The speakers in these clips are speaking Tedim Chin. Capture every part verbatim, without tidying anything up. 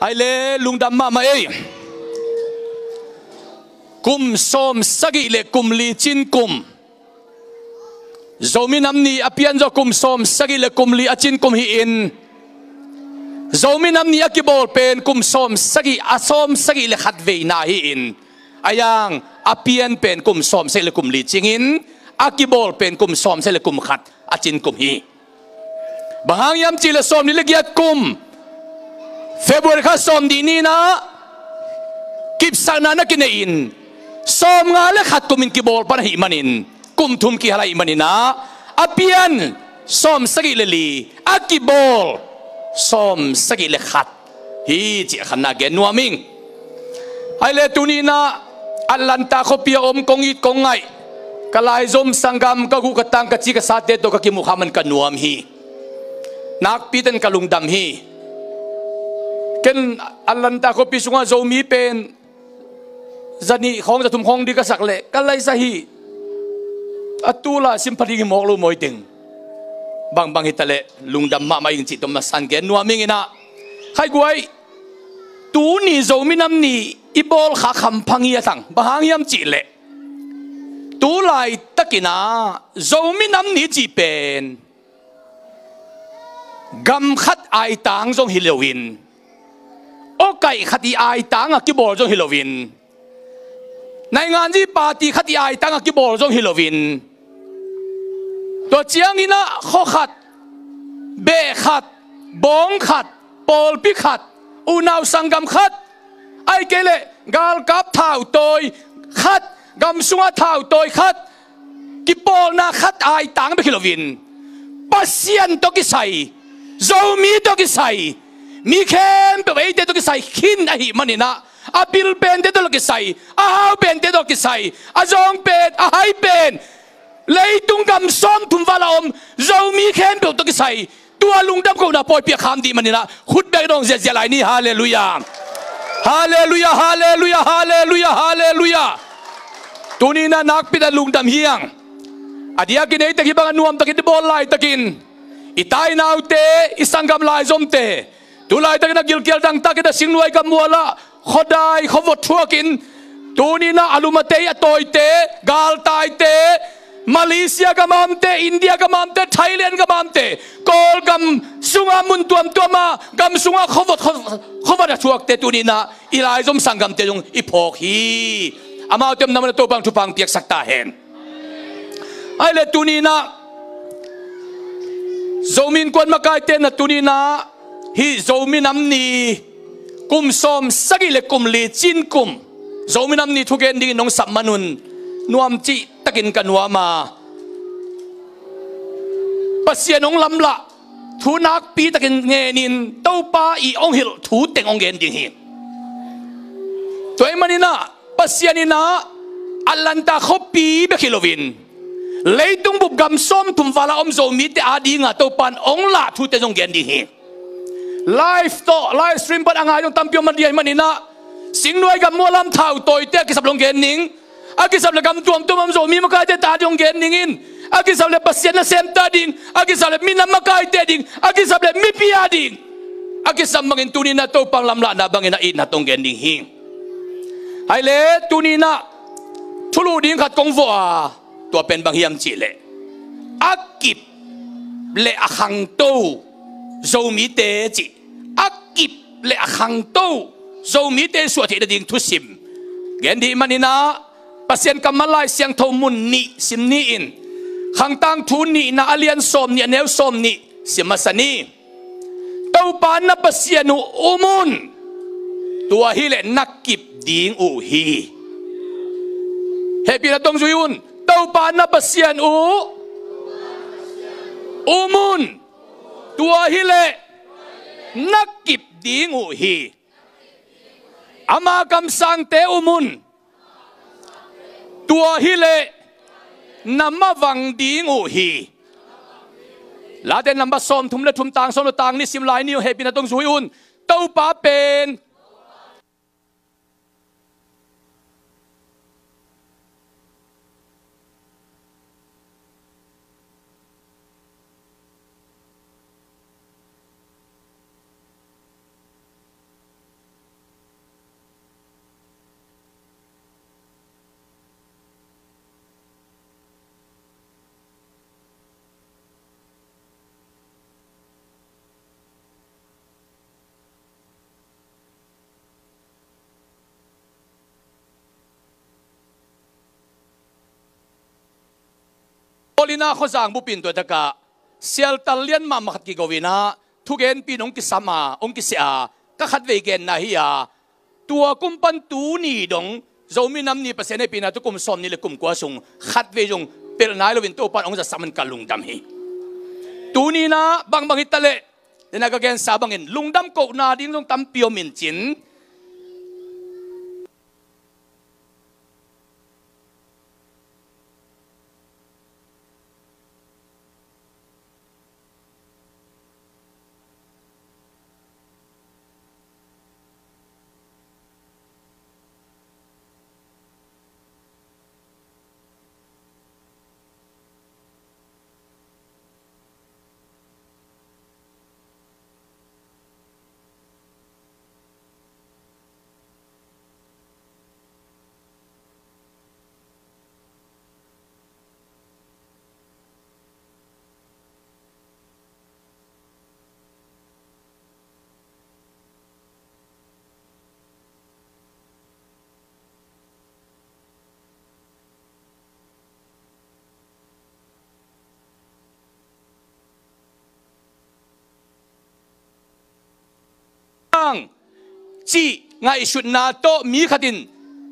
Ai le lungdam mahmah ei. Kum sawm sagih le kum li cin kum. Zomi nam ni a pian zawh kum sawm sagih le kum li a cin kum hi-in, Zomi nam ni a kibawl pen kum sawm sagih, a sawm sagih le khat veina hi-in, a yang a pian pen kum sawm sagih le kum li cingin, a kibawl pen kum sawm sagih le kum khat a cin kum hi. Bang hang hiam cih leh sawm nih le giat kum February kha sawm nih ni-in ah kipsakna na kinei-in, sawm nga le khat kumin kibawl pan ahih manin, kum thum kihal ahih manin ah, a pian sawm sagih le li, a kibawl sawm sagih le khat hi cih a khatna gen nuam ing. Ai le tuni-in ah Atlanta khuapi a om kong it kong ngaih, ka laizom sanggam, ka guh ka tang, ka ci ka sate tawh ka kimuh kha man ka nuam hi. Nakpi takin ka lungdam hi. Ken Atlanta khuapi sungah Zomi pen za nih khawng, za thum khawng ding ka sak leh ka laisa hi. A tul ah sim pha ding hi mawk lo mawi teng. Bangbang hi ta leh lungdam mahmah ing cih tawh masa-in gen nuam ing in ah. Khaiguai, tuni Zomi nam ni i bawl khak kha pha ngei a tang. Bang hang hiam cih leh, tu laitakin ah Zomi nam ni cih pen gam khat aitang zong hi loin, awkaih khat i aitang a kibawl zong hi loin, nainganzi party khat i aitang a kibawl zong hi loin, tua ciangin ah khua khat, beh khat, bawng khat, pawlpi khat, unau sanggam khat, ahih kei leh galkap thautawi khat, gam sungah thautawi khat, kipawlna khat aitang bek hi loin, Pasian tawh kisai, Zomi tawh kisai, mi khempeuh eite tawh kisai khin ahih manin ah, a pil pente tawh kisai, a hau pente tawh kisai, a zawng pen, a hai pen, leitung gam sawmthum val a om Zomi khempeuh tawh kisai, tua lungdam kohna pawipi a kham ding manin ah, khut beng dong ziahziah lai ni. Halleluiah. Halleluiah, halleluiah, halleluiah, halleluiah. Tuni-in ah nakpi takin lungdam hi hang. A diakin ei tek hih bang a nuam takin i bawl laitakin, i tai naute, i sanggam laizomte, tu laitakin a gilkial dangtakin a singnuai gam mual ah khuadai khuavot thuakin, tuni-in ah a lumate, a tawite, galtaite, Malaysia gam a omte, India gam a omte, Thailand gam a omte, Kawlgam sungah mun tuamtuam ah gam sungah khuavot, khuavot a thuakte, tuni-in ah i laizom sanggamte zong i phawk hi. Amaute omna mun ah Topa'n thupha hong piaksak ta hen. Ai le tuni-in ah Zomi Innkuan makaite na, tuni-in ah hih Zomi nam ni kum sawm sagih le kum li cin kum, Zomi nam ni thugen dingin nong sap man un nuam cih takin ka nuam a, Pasian hong lamlah thu nakpi takin ngenin, Topa i hong hilh thu teng hong gen ding hi. Tua ahih manin ah Pasian in ah Atlanta khuapi bek hi loin, leitung bup gam sawmthum val a om Zomite ading a Topa'n hong lah thute zong gen ding hi. Live tawh, live stream pan a ngai zong tampi om a ding ahih manin ah, singnuai gam mual ah om thautawite a kisap leh hong gen ning, a kisap leh gam tuamtuam ah om Zomi makaite ta ding hong gen ning in, a kisap leh Pasian nasemte ading, a kisap leh minam makaite ading, a kisap leh mipi ading, a kisam bangin tuni-in ah Topa'n lamlahna bangin a itna tawh hong gen ding hi. Ai le tuni-in ah thulu ding khat kong vuah a, tua pen bang hiam cih leh, a kip le a khangto Zomite cih, a kip le a khangto Zomite suah theih nading thusim gen ding ahih manin ah, Pasian kammal Lai Siangtho mun nih sim ni in, Khangtangthu nihna a lian sawm nih, a neu sawm nih sim masa ni. Topa na Pasian uh um un, tua hileh na kip ding uh hi. Hehpihna tawh hong zui un. Topa na Pasian uh um un, tua hileh na kip ding uh hi. Ama kamsangte um un, tua hileh na mavang ding uh hi. Late number sawmthum le thum, tang sawm le tang nih sim lai ni uh. Hehpihna tawh hong zui un. Topa pen Lina khuazang bupin tua takah sialtal lian mahmah khat kigo inah thugenpi in hong kisam a, hong kisia a, ka khatvei genna hi a, tua kum pan tuni dong Zomi Nam Ni Pasian hehpihna tawh kum sawmnih le kum kua sung khatvei zong pelh nai loin Topan hong zasak man ka lungdam hi. Tuni inah bangbang hi taleh, dena ka gensa bangin lungdam kohna ding zong tampi om in cin. Ang cih ngaihsutna tawh mi khat in,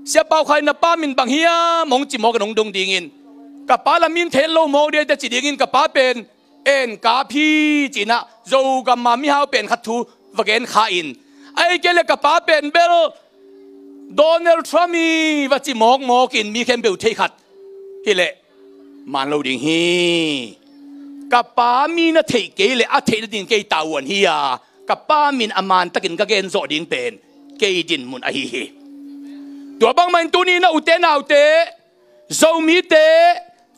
"Sia Pau Khai, na pa min bang hiam?" hong ci mawk in hong dong dingin, "Ka pa la min thei lo mawk ding hi," ci dingin, "Ka pa pen En Kap hi," ci inah Zogam a mihau pen khat thu va gen kha in, "Ahih kei leh ka pa pen bel Donald Trump hi," va ci mawkmawk in mi khempeuh thei khat hi leh man lo ding hi. Ka pa mi na theih kei leh a theih nading kei tavuan hi a, ka pa min a mantakin ka gen zawh ding pen kei dinmun ahi hi. Tua bangmah in tuni inah ute naute, Zomite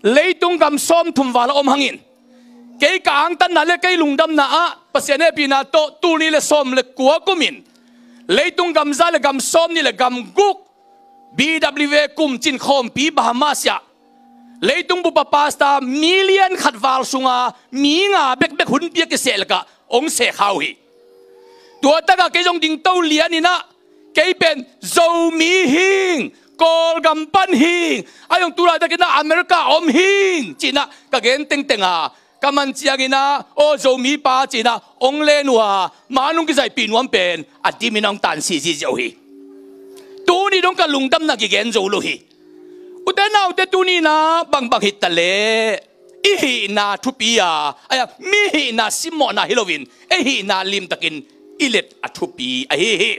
leitung gam sawmthum val a om hangin, kei ka angtanna le kei lungdamna ah Pasian hehpihna tawh tul nih le sawm le kua kumin leitung gam za le gam sawmnih le gam guk, B W A kum cin khawmpi Bahamas ah leitung bup a pastor million khat val sunga mi nga bekbek hunpi a kiseh lakah hong seh kha uh hi. Tua takah kei zong dingto lian inah, "Kei pen Zomi hing, Kawlgam pan hing, a zong tu laitakin ah America om hing," ci inah ka gen tengteng a, ka man ciangin ah, "Aw Zomi pa," ci inah hong len uh a, man hong kizaihpih nuam pen a dimin hong tansi ziahziah uh hi. Tuni dong ka lungdamna kigen zo lo hi. Ute naute, tuni inah bangbang hi taleh, i hihna thupi a, aia, mi hihna simmawhna hi loin ei hihna limtakin i let a thupi ahi hi.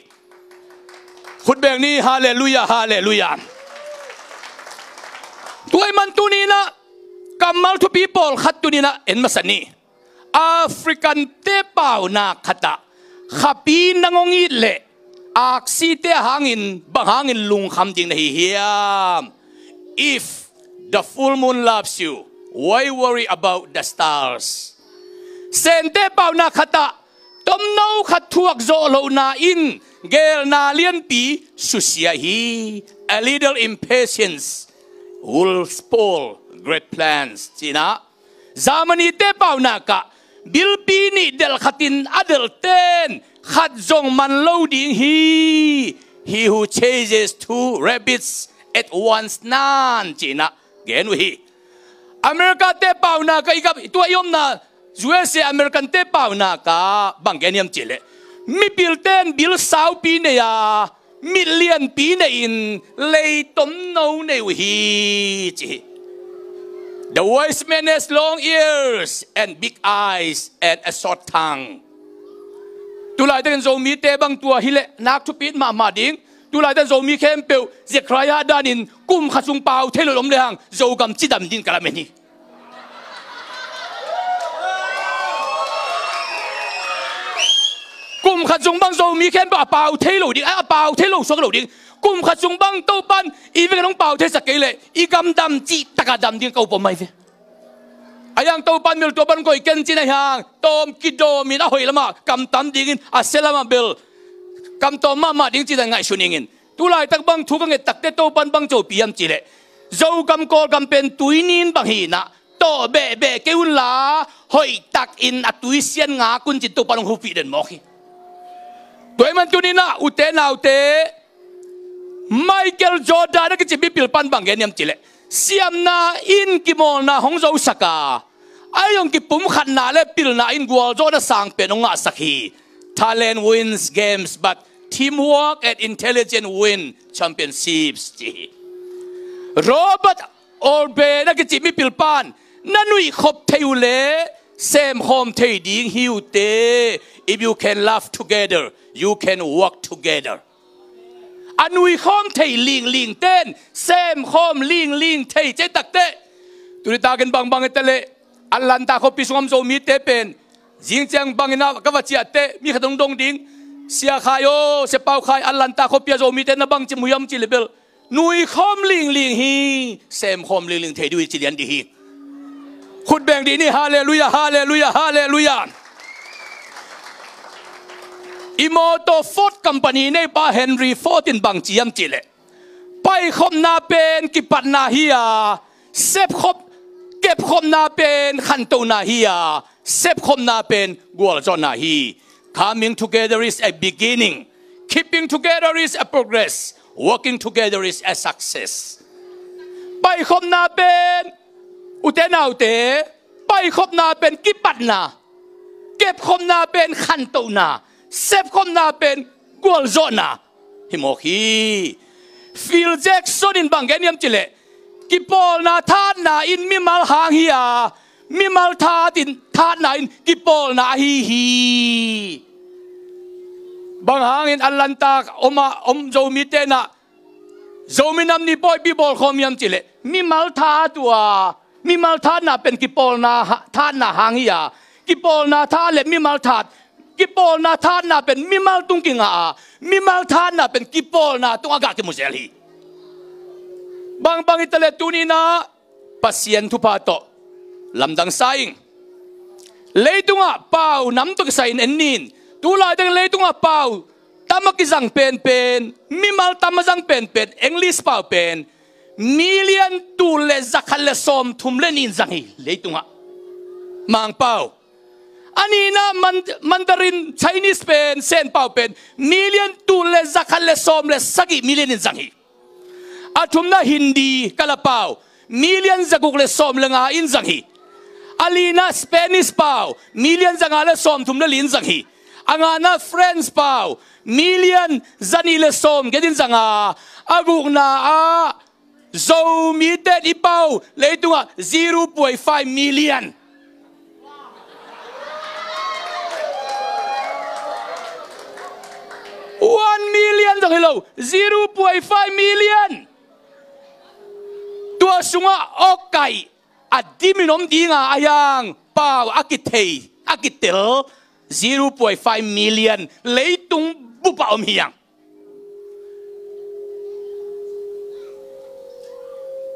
Khut beng ni, halleluiah, halleluiah. Tua ahih man tuni inah kammal thupi pawlkhat tuni inah en masa ni. African-te paunak khatah, "Khapi nang hong it leh aksite a hangin bang hangin lungkham ding na hi hiam? If the full moon loves you, why worry about the stars?" Sente paunak khatah, "Tomno khat thuak zawh lohna in geelna lianpi susia hi. A little impatience will spoil great plans," ci inah Germany-te paunak ah, "Bilpi nih delh khatin a delhten khat zong man lo ding hi. He who chases two rabbits at once," nan ci inah gen uh hi. America-te paunak ah, i gam, tua i omna U S A American-te paunak ah bang gen hiam cih leh, "Mipilten bil saupi nei a, mit lianpi nei-in lei tomno nei uh hi," ci hi. "The wise man has long ears and big eyes and a short tongue." Tu laitakin Zomite bang tua hi leh nak thupi mahmah ding. Tu laitakin Zomi khempeuh Zechariah danin kum khat sung pau thei lo om lehang Zogam cidam ding ka lamen hi. Kum khat sung bang Zomi khempeuh a pau thei lo ding, a pau thei lo suak lo ding. Kum khat sung bang Topan i vek in hong pau theisak kei leh i gam dam cih takah dam ding ka up om mai ve. A hiang Topan bel tua bang koih ken cin a hiang, tawm kidawmin a hoih lamah kam tam dingin, a sia lamah bel kam tawm mahmah ding cih dan ngaihsun ingin. Tu laitak bang thu ka nget takte Topan bang copi hiam cih leh, Zogam Kawlgam pen tuinin bang hi inah, tawh behbeh kei unla, hoihtakin a tuisian ngak un cin Topan hong hupih den mawk hi. Tua ahih man tuni inah ute naute, Michael Jordan a kici mipil pan bang gen hiam cih leh, Siamna in kimawlna hong zosak a, ahi zong kipumkhatna le pilna in gualzawhna sang pen hong ngahsak hi. Talent wins games, but teamwork and intelligence win championships, ci hi. Robert Orbe na kici mipil pan, na nuihkhop thei uh le semkhawm thei ding hi uh teh. If you can laugh together, you can work together. A nuikhawm thei lingling ten semkhawm lingling thei ci tak teh. Tuni takin bangbang hi ta leh, Atlanta khuapi sungah Zomite pen zing ciang bangin ah ka va ciah teh mi khat hong dong ding. Sia Khai aw, Sia Pau Khai, Atlanta khuapi ah Zomite na bangci mu hiam ci leh bel, nuikhawm lingling hi, semkhawm lingling thei ding uh hi ci lian ding hi. Khut beng dih ni. Halleluiah, halleluiah, halleluiah. I mawtaw Ford company neipa Henry Ford in bangci hiam ci leh, paikhopna pen kipatna hi a, sepkhop, kepkhopna pen khantohna hi a, sepkhopna pen gualzawhna hi. Coming together is a beginning. Keeping together is a progress. Working together is a success. Paikhopna pen, ute naute, paikhopna pen kipatna, kepkhopna pen khantohna, sepkhopna pen gualzawhna hi mawk hi. Phil Jackson in bang gen hiam ci leh, kipawlna thatna in mimal hang hi a, mimal that in, thatna in kipawlna ahi hi. Bang hangin Atlanta om a om Zomite in ah Zomi Nam Ni pawipi bawlkhawm hiam ci leh, mimal that uh a, mimal thatna pen kipawlna ha-, thatna hang hi a, kipawlna that le mimal that, kipawlna thatna pen mimal tung kingah a, mimal thatna pen kipawlna tungah gah kimu zel hi. Bangbang hi ta leh tuni in ah Pasian thupha tawh lamdang sa ing. Leitungah pau nam tawh kisai in en ni in, tu laitak leitungah pau tam a kizang penpen, mimal tam a zang penpen, English pau pen million tul le zakhat le sawmthum le nih in zang hi leitungah. Mangpau. A nihna Man-, Mandarin Chinese pen, Sen pau pen million tul le zakhat le sawm le sagih million in zang hi. A thumna Hindi Kala pau million zaguk le sawm le nga in zang hi. A lina Spanish pau million zanga le sawmthum le li in zang hi. A ngana French pau million zanih le sawm giat in zanga, a gukna ah Zomite i pau leitungah zero point five million. One million zong hi lo, zero point five million. Tua sungah awkaih a dimin om dinga a hiang pau a kithei, a kitel zero point five million leitung bup ah om hiang.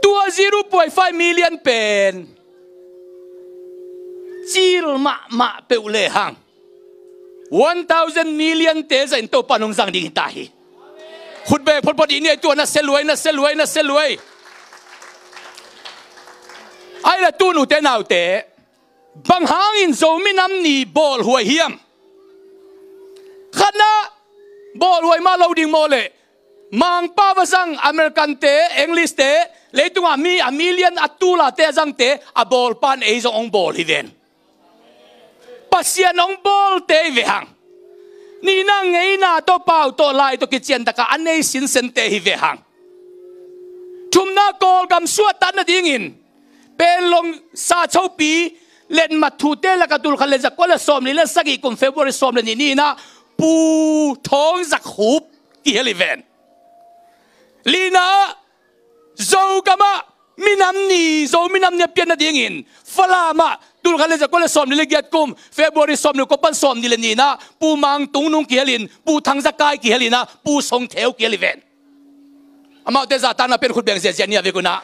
Tua zero point five million pen cil mahmah peuh lehang one thousand million te zahin Topa nong zang ding hi ta hi. Khut beng photphot i nih, tua na sia luai, na sia luai, na sia luai. Ai la tu nute naute, bang hangin Zomi Nam Ni bawlhuai hiam? Khatna, bawlhuai mah lo ding maw leh, Mangpau a zang American te, English te, leitungah mi a million a tula te a zangte a bawlpan ei zong hong bawl hi ven. Pasian hong bawlte hi ve hang. Nihna ngeina tawh pau tawh lai tawh kiciantakah a nei sinsente hi ve hang. Thumna Kawlgam suahtak nadingin Panglong sa chopi letmat thute lakah tulkhat le zakua le sawmli le sagih kum February sawm le nih ni-in ah Pu Thawng Zak Khup kihel hi ven. Lina, Zogamah minam ni, Zomi Nam Ni a pian nadingin Falamah tulkhat le zakua le sawmli le giat kum February sawmli kua pan sawmni le ni-in ah Pu Mang Tung Nung kihelin, Pu Thang Za Kai kihelin ah Pu Song Theu kihel hi ven. Amaute zahtakna pen khut beng ziahziah ni a vek un ah.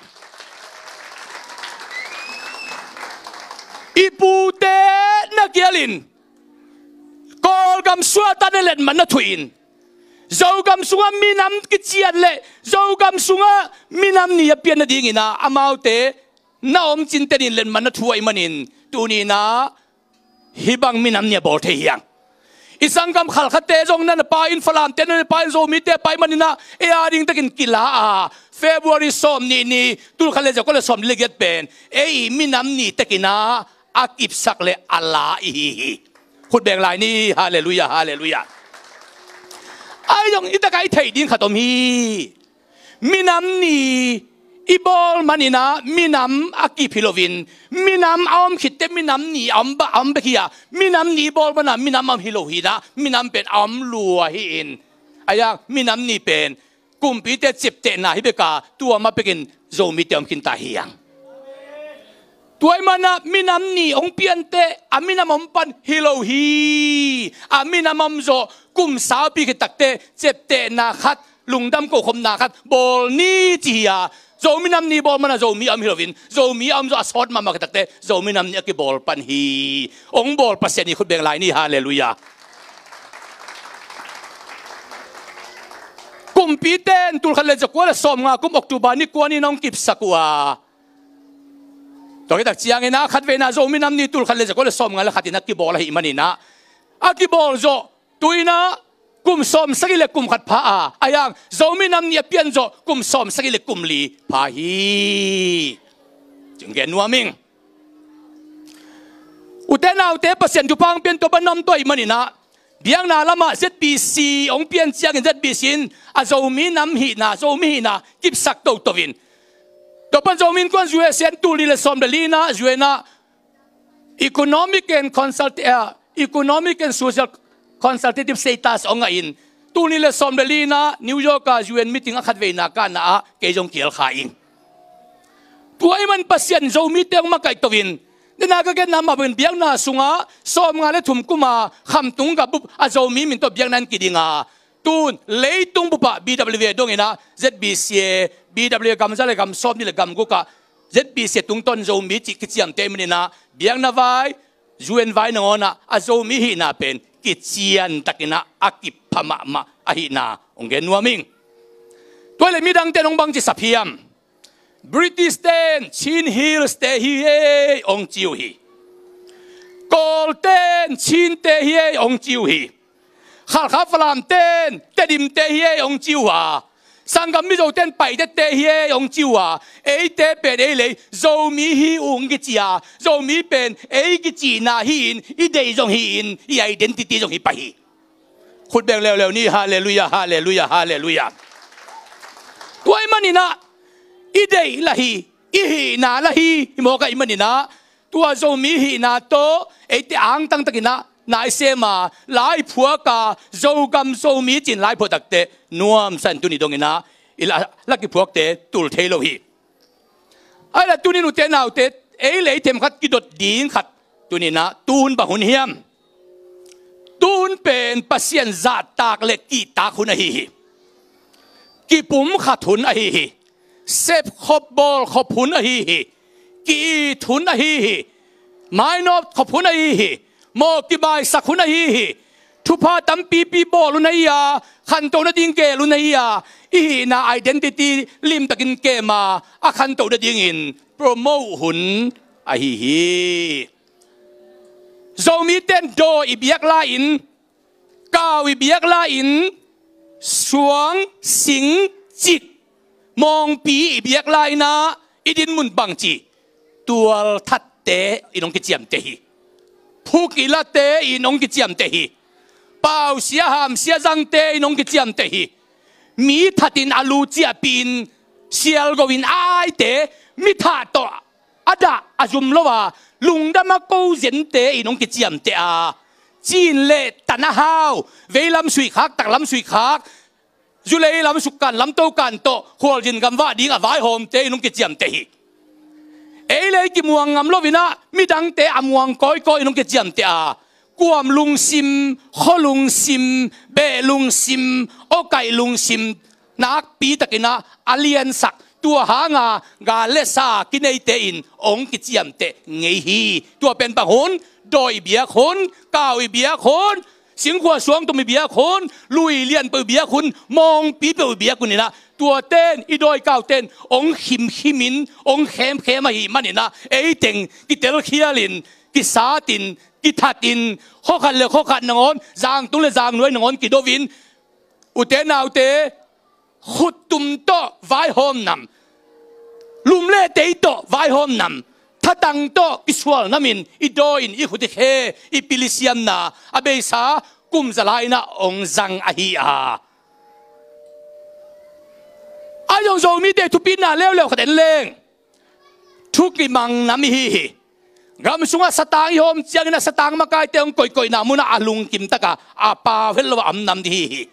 I pute na kihelin Kawlgam suahtakna letmat na thuh in, Zogam sungah minam kician le Zogam sungah minam ni a pian nadingin ah amaute na om cinten in letmat na thuh ahih manin tuni-in ah hih bang minam ni a bawl thei hi hang. I sanggam Khalkhate zong na na pai in, Falamte na na pai in, Zomite a pai manin ah ei a ding takin kila a, February sawm nih ni, tul khat le zakua le sawm li le giat pen ei i minam ni tekin ah a kipsak le a la i hi hi. Khut beng lai ni. Halleluiah, halleluiah. Ai zong i takah i theih ding khat om hi. Minam ni i bawl manin ah minam a kip hi loin, minam a om khitte minam ni a om bek hi a, minam ni i bawl manin ah minam a om hi lo hi-in ah, minam pen a om lua hi-in, a iang minam ni pen kumpite ciaptehna hi bek a, tua mah bekin Zomite om khinta hi hang. Tua ahih manin ah minam ni hong pian teh a minam om pan hi lo hi. A minam om zawh kum saupi khit tak teh ciaptehna khat, lungdam kokhopna khat bawl ni ci hi a, Zo minam ni bawl manin ah Zomi a om hi loin, Zomi a om zawh a sawt mahmah khit tak teh Zo minam ni a kibawl pan hi. Hong bawl Pasian i khut beng lai ni. Halleluiah. Kumpite in tul khat le zakua le sawmnga kum October ni kua ni-in hong kipsak uh a, tua khit tak ciangin ah khatveina Zo minam ni tul khat le zakua le sawmnga le khat in a kibawl ahih manin ah, a kibawl zawh tu-in ah kum sawmsagih le kum khat pha a, a iang Zo minam ni a pian zawh kum sawmsagih le kum li pha hi. Cing gen nuam ing. Ute naute, Pasian thupha hong pian tua pan a om tua ahih manin ah, biakna lamah Z B C hong pian ciangin Z B C in a Zomi nam hihna, Zomi hihna kipsak toto in, tua pan Zomi Innkuan U S A in tul nih le sawm le li-in ah U N ah Economic and Consult-, eh, Economic and Social Consultative Status hong ngah in, tul nih le sawm le li-in ah New York a U N meeting a khatveina ka na ah kei zong kial kha ing. Tua ahih manin Pasian Zomite hong makaih to in, nidang a ka genna mah bangin biakna sungah sawmnga le thum kum a Khamtung gam bup a Zomi min tawh biakna in kiding a, tun leitung bup ah B W A dongin ah Z B C A, B W A gam za le gam sawm nih le gam guk ah Z B C A tungtawn Zomi cih kiciamteh manin ah biakna vai, U N vai nangawn ah a Zomi hihna pen kician takin ah a kipha mahmah ahihna hong gen nuam ing. Tua leh midangte in hong bang ci sap hiam? British-te in Chin Hills-te hi ei hong ci uh hi. Kawlte in Chin-te hi ei hong ci uh hi. Khalkha Falam-te in Tedim-te hi ei hong ci uh a, sanggam Mizo-te in Paite-te hi ei hong ci uh a, eite pen ei lei Zomi hi ung kici a, Zomi pen ei kicihna hi-in, i deih zong hi-in, i identity zong hi pah hi. Khut beng leuleu ni. Halleluiah, halleluiah, halleluiah. Tua ahih manin ah i deih lah hi, i hihna lah hi, i mawk ahih manin ah tua Zomi hihna tawh eite angtang takin ah na i sem a, la i phuak a, Zogam Zomi ci-in la i phuak tak teh nuamsa in tuni dongin ah i la, la kiphuakte tul thei lo hi. Ahi lah tuni-in ute naute, ei leh ei themkhat kidot ding khat tuni-in ah tu hun bang hun hiam? Tu hun pen Pasian zahtak le kihtak hun ahi hi. Kipumkhat hun ahi hi. Sepkhop bawlkhop hun ahi hi. Ki-it hun ahi hi. Mainawt khop hun ahi hi. Mawh kibaisak hun ahi hi. Thupha tampipi bawl hun ahi a, khantoh nading geel hun ahi a, i hihna identity limtakin kem a, a khantoh nadingin promote hun ahi hi. Zomite in daw i biak lai-in, kau i biak lai-in, suang, sing, cik, mawngpi i biak lai-in ah i dinmun bangci? Tualthatte in hong kiciamteh hi. Phukilate in hong kiciamteh hi. Pausia hamsia zangte in hong kiciamteh hi. Mi thatin a lu ciahpihin sialgo-in a aite, mi thah tawh a dah a zum lo a, lungdam a ko zente in hong kiciamteh a, cin le tan a hau, veilam suihkhak, taklam suihkhak, zulei lam sukkan, lamtokan tawh khualzin gamvah ding a vaihawmte in hong kiciamteh hi. Ei leh ei kimuang ngam lo-in ah midangte a muang kawikawi in hong kiciamteh a, kuam lungsim, khua lungsim, beh lungsim, awkaih lungsim, nakpi takin ah a liansak, tua hanga gal le sa kineite in hong kiciamteh ngei hi. Tua pen bang hun? Dawi biak hun, kau i biak hun, singkhua suangtum i biak hun, lui lian peuh i biak hun, mawngpi peuh i biak hun in ah, tuate in, i dawi kaute in hong khimkhimin, hong khemkhem ahih manin ah, ei teng kitelkhialin, kisatin, kithatin, khua khat le khua khat nangawn, zangtung le zangnuai nangawn kido-in, ute naute, khuttum tawh vaihawm nam, lum le tei tawh vaihawm nam, thatang tawh kisual namin i daw in i khut i khe, i pil i siamna a beisa kum za lai-in ah hong zang ahi a. A zong Zomite thupitna leuleu khat en leng, thu kimang nam i hi hi. Gam sungah satang i hawm ciangin ah satang makaite hong koihkoihna munah a lungkim taka a pau het lo a om nam i hi hi.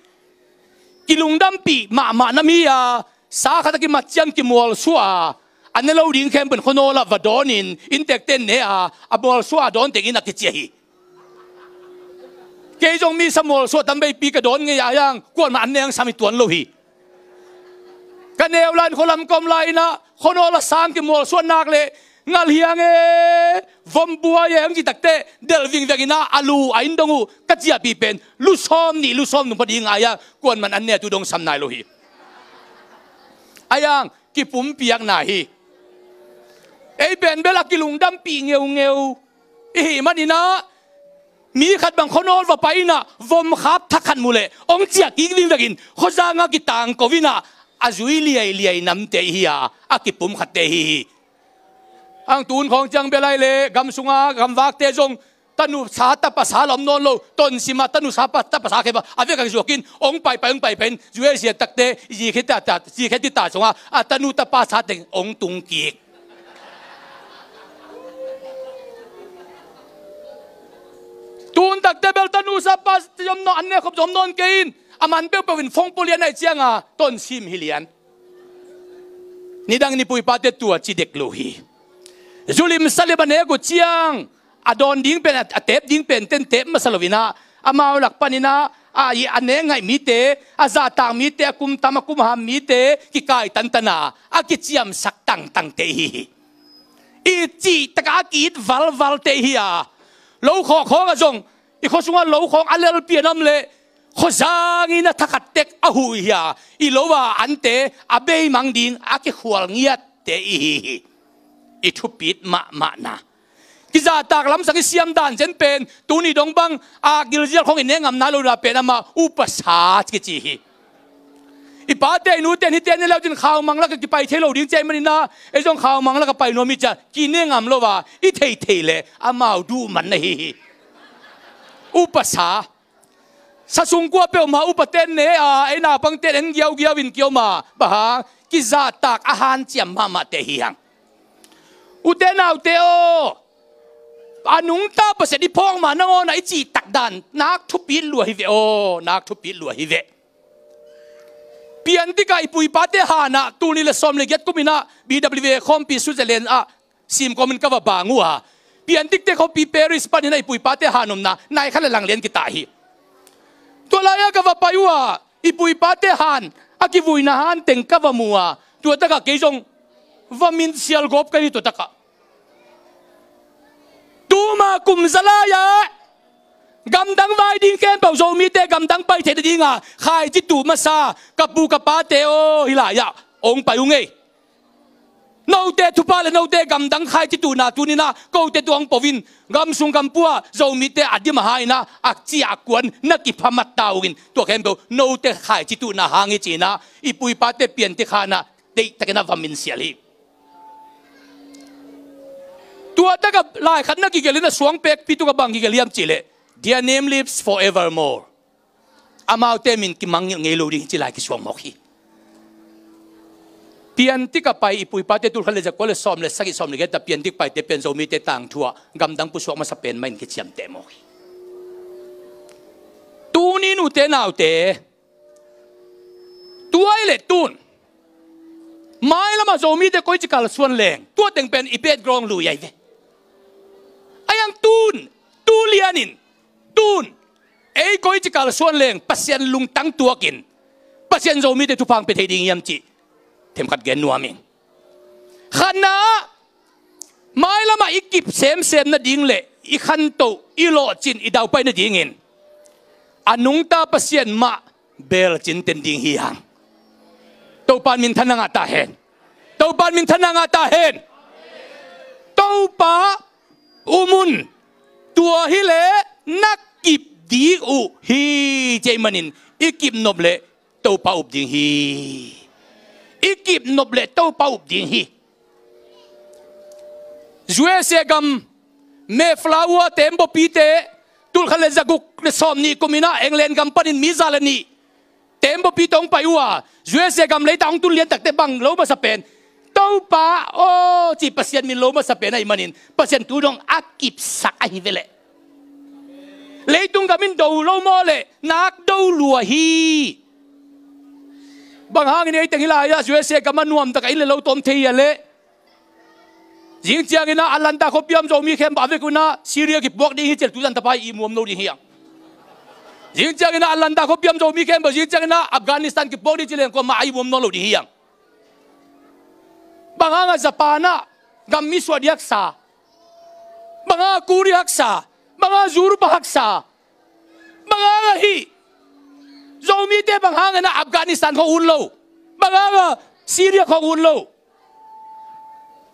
Kilungdampih mahmah nam hi a, sa khat a kimat ciang kimualsuah a, a ne lo ding khempeuh in khuanawl ah va dawnin inntekte in ne a, a mualsuah a dawn tengin a kici hi. Kei zong misa mualsuah tam veipi ka dawn ngei a, a hiang kuaman an ne hong sam hi tuan lo hi. Ka neu lai-in khualam ka om lai-in ah khuanawl a sang kimualsuah nak leh ngal hiang e, vom buai e hong ci takteh delh vingveng in ah a lu a inn dong uh ka ciahpih pen lu sawm nih lu sawm thum pha ding a, a hiang kuaman an ne a, tu dong sam nai lo hi. A hiang kipumpiakna hi. Ei pen bel a kilungdampih ngeungeu i hih manin ah, mi khat bang khuanawl va pai in ah vom khap thak khat mu leh hong ciah kik vingveng in khuazang ah kitangko in ah a zui liailiai namte i hi a, a kipumkhatte i hi hi. Ang tun khawng ciang bel ai leh gam sunga gamvakte zong tanu sa tapa sa la om nawn lo, Tonzang ah tanu sa pa tapa sa khe ba a vek a kizuak in hong paipai hong paipai in zui a ziat takte zi khe ta ta zi khe ti ta zong a, a tanu tapa sa teng hong tung kik. Tun takte bel tanu sa pa zom nawn, an ne khop zom nawn kei in a man peuhpeuh in phone pua lian ahih cianga Tonzang hi lian. Nidang in i pu i pate tua ci dek lo hi. Zulim salim a nek uh ciang a dawn ding pen, a, a tep ding pen ten tep masa lo in ah, amau lak panin ah, a, i, a nek ngaih mite, a zahtak mite, a kum tam a kum ham mite kikai tantan a, a kiciamsak tangtangte i hi hi. I cih takah a ki-it valvalte i hi a, lo khawkhawk ah zong i khua sungah lo khawng a lelpi a nam leh khuazang in a thakhat tek a huh i hi a, i lo a ante a beimang ding a kikhual ngiatte i hi hi. I thupit mahmahna, kizahtak lamsang i siam dan zen pen tuni dong bang a gilzial khawng i ne ngam nai lo na pen amah upasa kici hi. I pate i nute in hihte ne leu cin khaumang lak a kipai thei lo ding ci ahih manin ah, ei zong khaumang lak a pai nuam i ci a, ki ne ngam lo a i theithei leh amau duh man na hi hi. Upasa, sa sung kua peuhmah upate in ne a, ei naupangte in en giaugiau in ki-om a, bang hang, kizahtak a hanciam mahmahte hi hang. Ute naute aw, a nungta Pasian i phawk ma nangawn ah i cih tak dan nak thupit lua hi ve aw, nak thupit lua hi ve. Piantik ah i pu i pate han ah tul nih le sawm le giat kum in ah B W A khawmpi Switzerland ah simkawmin ka va bang uh a, Piantikte khawmpi Paris panin ah i pu i pate han omna nai khat le lang lian kita hi. Tua lai-ah ka va pai uh a, i pu i pate han, a kivuina han teng ka va mu a, tua takah kei zong va minsial gawp ka hi tua takah. Tuma kum za lai-ah gamdang vai ding khempeuh, Zomite gamdang pai theih nadinga khaici tuh masa ka pu ka pate aw, hih lai-ah hong pai uh ngei. Note thupha le note gamdang khaici tuhna tuni-in ah kote tungah hong po in, gam sung gam pua Zomite a dim a ha in ah, a ciah a kuan na kipha mat ta ung in, tua khempeuh note khaici tuhna hang hi ci-in ah i pu i pate Piantik han ah deihtakin a va minsial hi. Tua takah lai khat na kigelh in a suang pekpi tungah bang kigelh hiam cih leh, "Their name lives forevermore." Amaute min kimangngilh ngei lo ding hi ci lai kisuang mawk hi. Piantik a pai i pu i pate tul khat le za kua le sawm le sagih sawm le giat a Piantik paite pen Zomite tangthu ah gamdang pusuak masa pen mah in kiciamteh mawk hi. Tuni-in ute naute, tua ahih leh tun mailamah Zomite koici kalsuan leng tua teng pen i background lui ahi ve. Ahi hang tun, tu lianin, tun ei koici kalsuan leng Pasian lungtang tuakin Pasian Zomite thupha hong pia thei ding hiam cih themkhat gen nuam ing. Khatna, mailamah i kip semsem nading le i khantoh, i lawhcin, i daupai nadingin a nungta Pasian mah belcin ten ding hi hang. Topa in minthanna ngah ta hen. Topa in minthanna ngah ta hen. Topa um un. Tua hi leh na kip ding uh hi. Cih manin i kip nop leh Topa up ding hi. I kipnop leh Topa up ding hi. U S A gam Mayflower teembawpite tulkhat le zaguk le sawmnih kum inah England gam panin mi za le nih teembawpite hong pai uh a, U S A gam leitang hong tun liantakte bang lo masa pen, Topa aw ci Pasian min lo masa pen ahih manin Pasian tu dong a kipsak ahi veleh. Leitung gam in do lo maw leh nak do lua hi. Bang hangin ei teng hi lai-ah U S A gam a nuamtak a inn le lo tawm thei hi a leh? Zing ciangin ah Atlanta khuapi a om Zomi khempeuh a vek un ah Syria kipuak ding hi ci leh tu zan tapa i muam lo ding hi ang. Zing ciangin ah Atlanta khuapi a om Zomi khempeuh zing ciangin ah Afghanistan kipuak ding ci leh kuamah a i muam nawn lo ding hi ang. Bang hangah Japan ah gam mi suah ding haksa? Bang hangah Korea haksa? Bang hangah Europe haksa? Bang hangah hih Zomite bang hangin ah Afghanistan khawng ut lo? Bang hangah Syria khawng ut lo?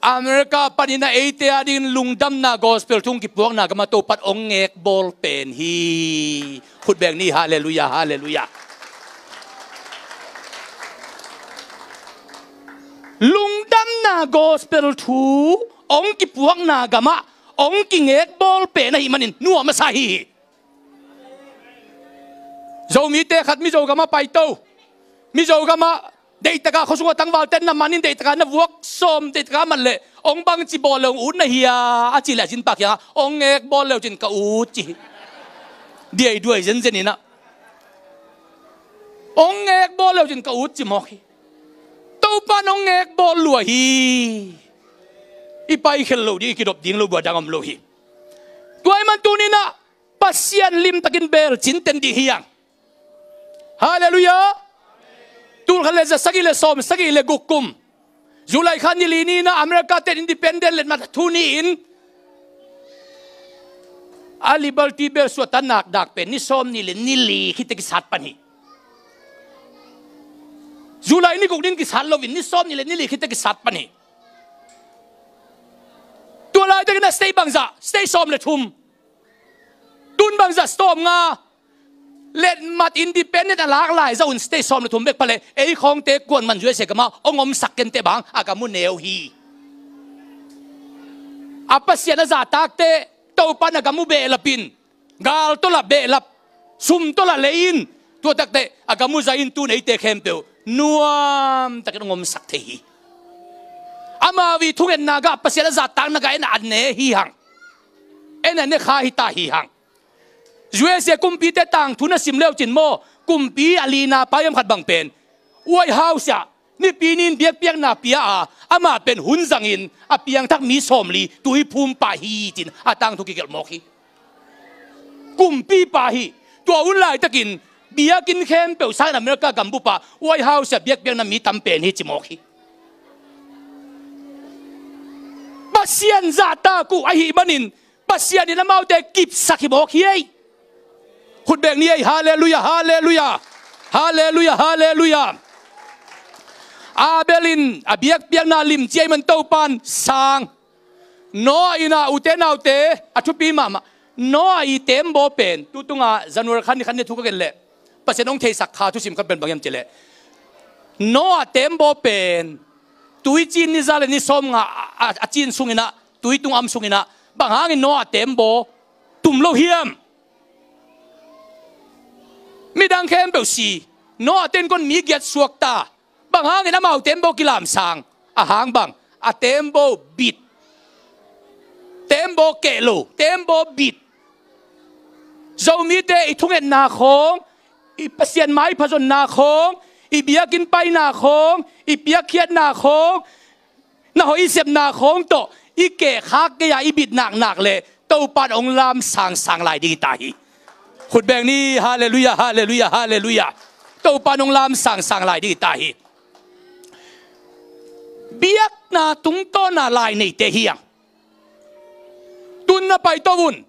America panin ah eite adingin lungdamna gospel thu hong kipuakna gamah Topan hong ngekbawl pen hi. Khut beng ni, halleluiah, halleluiah. Lungdamna gospel thu hong kipuakna gamah hong kingekbawl pen ahih manin nuam a sa hi hi. Zomite khat Mizo gamah paito. Mizo gamah deihtaka khuasungah tangvalte na manin deihtaka na vuak sawm, deihtaka mat leh hong bangci bawl le hong ut na hia a cih leh a zinpa kiangah hong ngekbawl le uh cin ka ut ci hi. Diaiduai zenzen inah hong ngekbawl le uh cin ka ut ci mawk hi. Topan hong ngekbawl lua hi. I paikhel loh ding, i kidop ding lo, bua dang om lo hi. Tua ahih man tuni inah Pasian limtakin beel cinten ding hi hang. Halleluiah. Tulkhat le za sagih le sawm sagih le guk kum July kha ni li ni inah America ten independent letmat thu ni-in a Liberty Bell suahtakna dak pen ni sawm nih le ni li khit teh kisat pan hi. July ni guk ni-in kisat loin ni sawm nih le ni li khit teh kisat pan hi. Tua laitakin a state bangzah, state sawm le thum, tun bangzah, sawmnga, letmat independent a lak lai zah un state sawm le thum bek pha leh ei khawngte kuaman U S A gamah hong omsak kenteh bang a gam uh neu hi. A Pasian a zahtakte Topan a gam uh behlap in, gal tawh lah behlap, sum tawh lah lei in, tua takteh a gam uh zai in tun eite khempeuh nuamtakin hong omsak thei hi. Amau i thungetna gah, Pasian a zahtakna gah en a ne hi hang. En a ne kha hi ta hi hang. U S A kumpite tangthu na sim le uh cin maw, kumpi a lina pa hiam khat bang pen White House ah nipi ni-in biakpiakna pia a, amah pen hun zangin a piangthak mi sawmli tuiphum pah hi ci-in a tangthu kigelh mawk hi. Kumpipa hi. Tua hun laitakin biakinn khempeuh sangin America gambup ah White House ah biakpiakna mi tam pen hi ci mawk hi. Pasian zahtak uh ahih manin Pasian in amaute kipsak hi mawk hi ei. Khut beng ni ei, halleluiah, halleluiah. Halleluiah, halleluiah. Abel in a biakpiakna limci ahih man Topan sang. Noah in ah, ute naute, a thupi mahmah. Noah i teembaw pen, tu tunga January kha ni khat ni thu ka gen leh Pasian hong theisak kha thusim khat pen bang hiam cih leh, Noah teembaw pen tuicin ni za le ni sawmnga a, a, a cin sungin ah, tui tung am sungin ah, bang hangin Noah teembaw tum lo hiam? Midang khempeuh si, Noah ten kon mi giat suak ta. Bang hangin amau teembaw kilamsang? A hang bang? A teembaw bit. Teembaw keh lo, teembaw bit. Zomite i thungetna khawng, i Pasian maipha zonna khawng, i biakinn paina khawng, i piakkhiatna khawng, na hoih i sepna khawng tawh i kehkhak kei a i bit naknak leh Topan hong lamsangsang lai ding hi ta hi. Khut beng ni, halleluiah, halleluiah, halleluiah. Topan hong lamsangsang lai ding hi ta hi. Biakna tungtawna lai neite hi hang. Tun na paito un.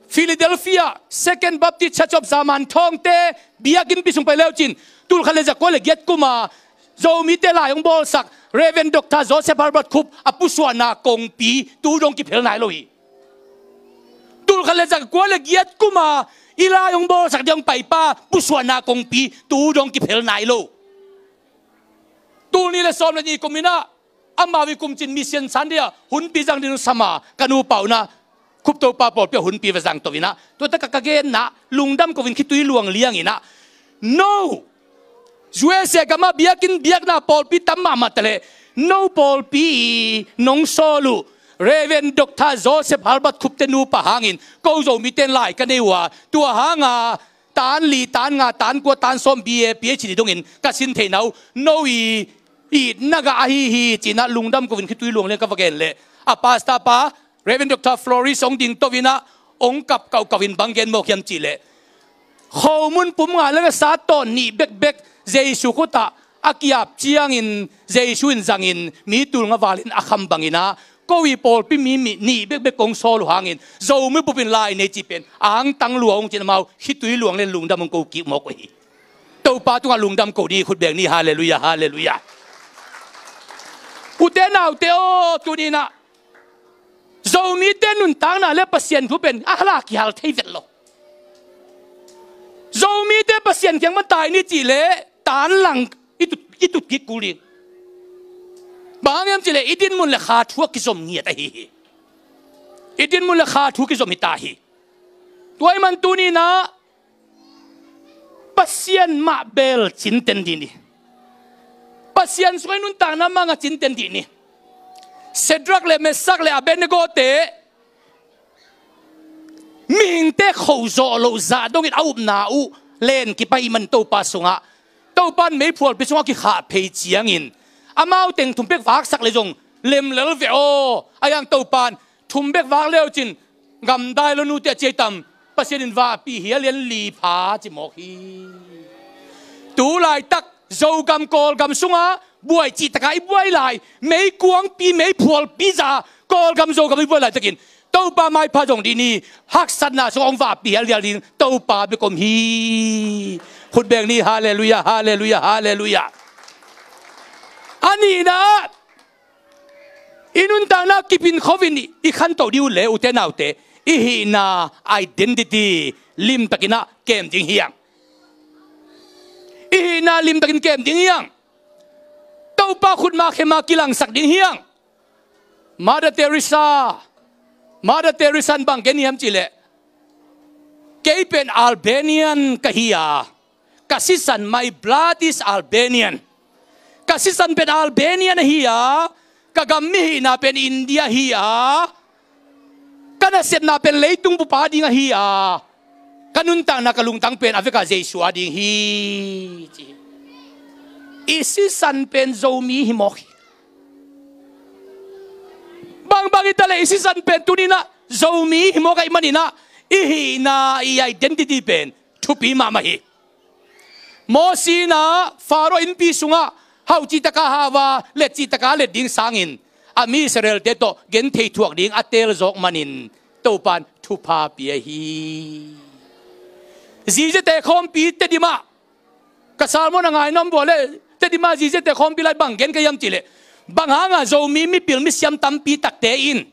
Philadelphia Second Baptist Church of Zaman Thawngte biakinnpi sung pai le uh cin, tulkhat le zakua le giat kuma Zomite lai hong bawlsak Reverend Doctor Joseph Herbert Khup a pusuahna kongpi tu dong kiphel nai lo hi. Tulkhat le zakua le giat kuma pilai hong bawlsak ding hong paipa pusuahna kongpi tu dong kiphel nai lo. Tul nih le sawm le nih kum in ah amau i kumcin mission Sunday ah hunpi zang ding sama ka nupa un ah Khup Topa pawlpi ah hunpi va zang to in ah, tua tak a ka genna lungdam ko in khitui luang liang in ah, no, U S A gam ah biakinn biakna pawlpi tam mahmah ta leh no pawlpi i nong sawl uh Reverend Doctor Joseph Halbert Khup te nupa hangin ko Zomite in lai ka nei uh a, tua hang a tan li, tan nga, tan kua, tan sawm, B A, P H D dongin ka sin theihna uh no i itna gah ahi hi ci-in ah lungdam ko in khitui luang liang ka va gen leh, a pastor pa Reverend Doctor Floris hong ding to in ah hong kap kauhkauh in bang gen mawk hiam cih leh, khomun pum nga le nga sat tawh nih bekbek Jesu khut ah a ki-ap ciangin Jesu in zangin mi tul nga valin a kham bangin ah ko i pawlpi mi nih bekbek kong sawl uh hangin Zomi bup in lai nei cih pen a hangtang lua hong ci-in amau khitui luang liang lungdam hong ko kik mawk uh hi. Topa tungah lungdam ko ni, khut beng ni, halleluiah, halleluiah. Ute naute aw, tuni in ah Zomite nuntakna le Pasian thu pen a hala kihal thei vet lo. Zomite Pasian kiang mah tai ni cih leh tan lang i tut, i tut kik kul ding. Bang hang hiam cih leh i dinmun le kha thu a kizom ngiat ahi hi. I dinmun le kha thu kizom hi ta hi. Tua ahih man tuni in ah Pasian mah bel cinten dih ni. Pasian sungah i nuntakna mah nga cinten dih ni. Shadrach le Meshach le Abednego te mihingte kho zawh loh zah dongin a upna uh len kipai man Topa sungah, Topa in meiphualpi sungah kikhah phei ciangin amau teng thum bek vaksak le zong lem lel ve aw. A yang Topa in thum bek vak le uh cin gamdai lo nute a ciai tam, Pasian in vahpih hial lian li pha ci mawk hi. Tu laitak Zogam Kawlgam sungah buai cih taka i buai lai, meikuangpi meiphualpi za Kawlgam Zogam i buai laitakin Topa maipha zong dih ni, haksatna sungah hong vahpih hial lian ding Topa bek om hi. Khut beng ni, halleluiah, halleluiah, halleluiah. A nihna ah i nuntakna kipin khovin i khantoh dih uh le ute naute, i hihna identity limtakin ah kem ding hi hang. I hihna limtakin kem ding hi hang. Topa khutma khema kilangsak ding hi hang. Mother Teresa, Mother Teresa in bang gen hiam cih leh, kei pen Albanian ka hi a, ka sisan, my blood is Albanian. Ka sisan pen Albanian ahi a, ka gam mihihna pen India hi a, ka nasepna pen leitung bup a ding ahi a, ka nuntakna, ka lungtang pen a vekah Jesu a ding hi, ci hi. I sisan pen Zomi hi mawk hi. Bangbang hi ta leh i sisan pen tuni in ah Zomi hi mawk ahih manin ah i hihna, i identity pen thupi mahmah hi. Mosi in ah Faro innpi sungah hauh cih taka hau a, let cih taka let ding sangin a mi Israel-te tawh genthei thuak ding a teel zawk manin Topa in thupha pia hi. Ziziate khawmpi Tedim ah, ka sermon a ngai nuam bua le, Tedim ah Ziziate khawmpi lai bang gen ka hiam cih leh, bang hangah Zomi mipil misiam tampi takte in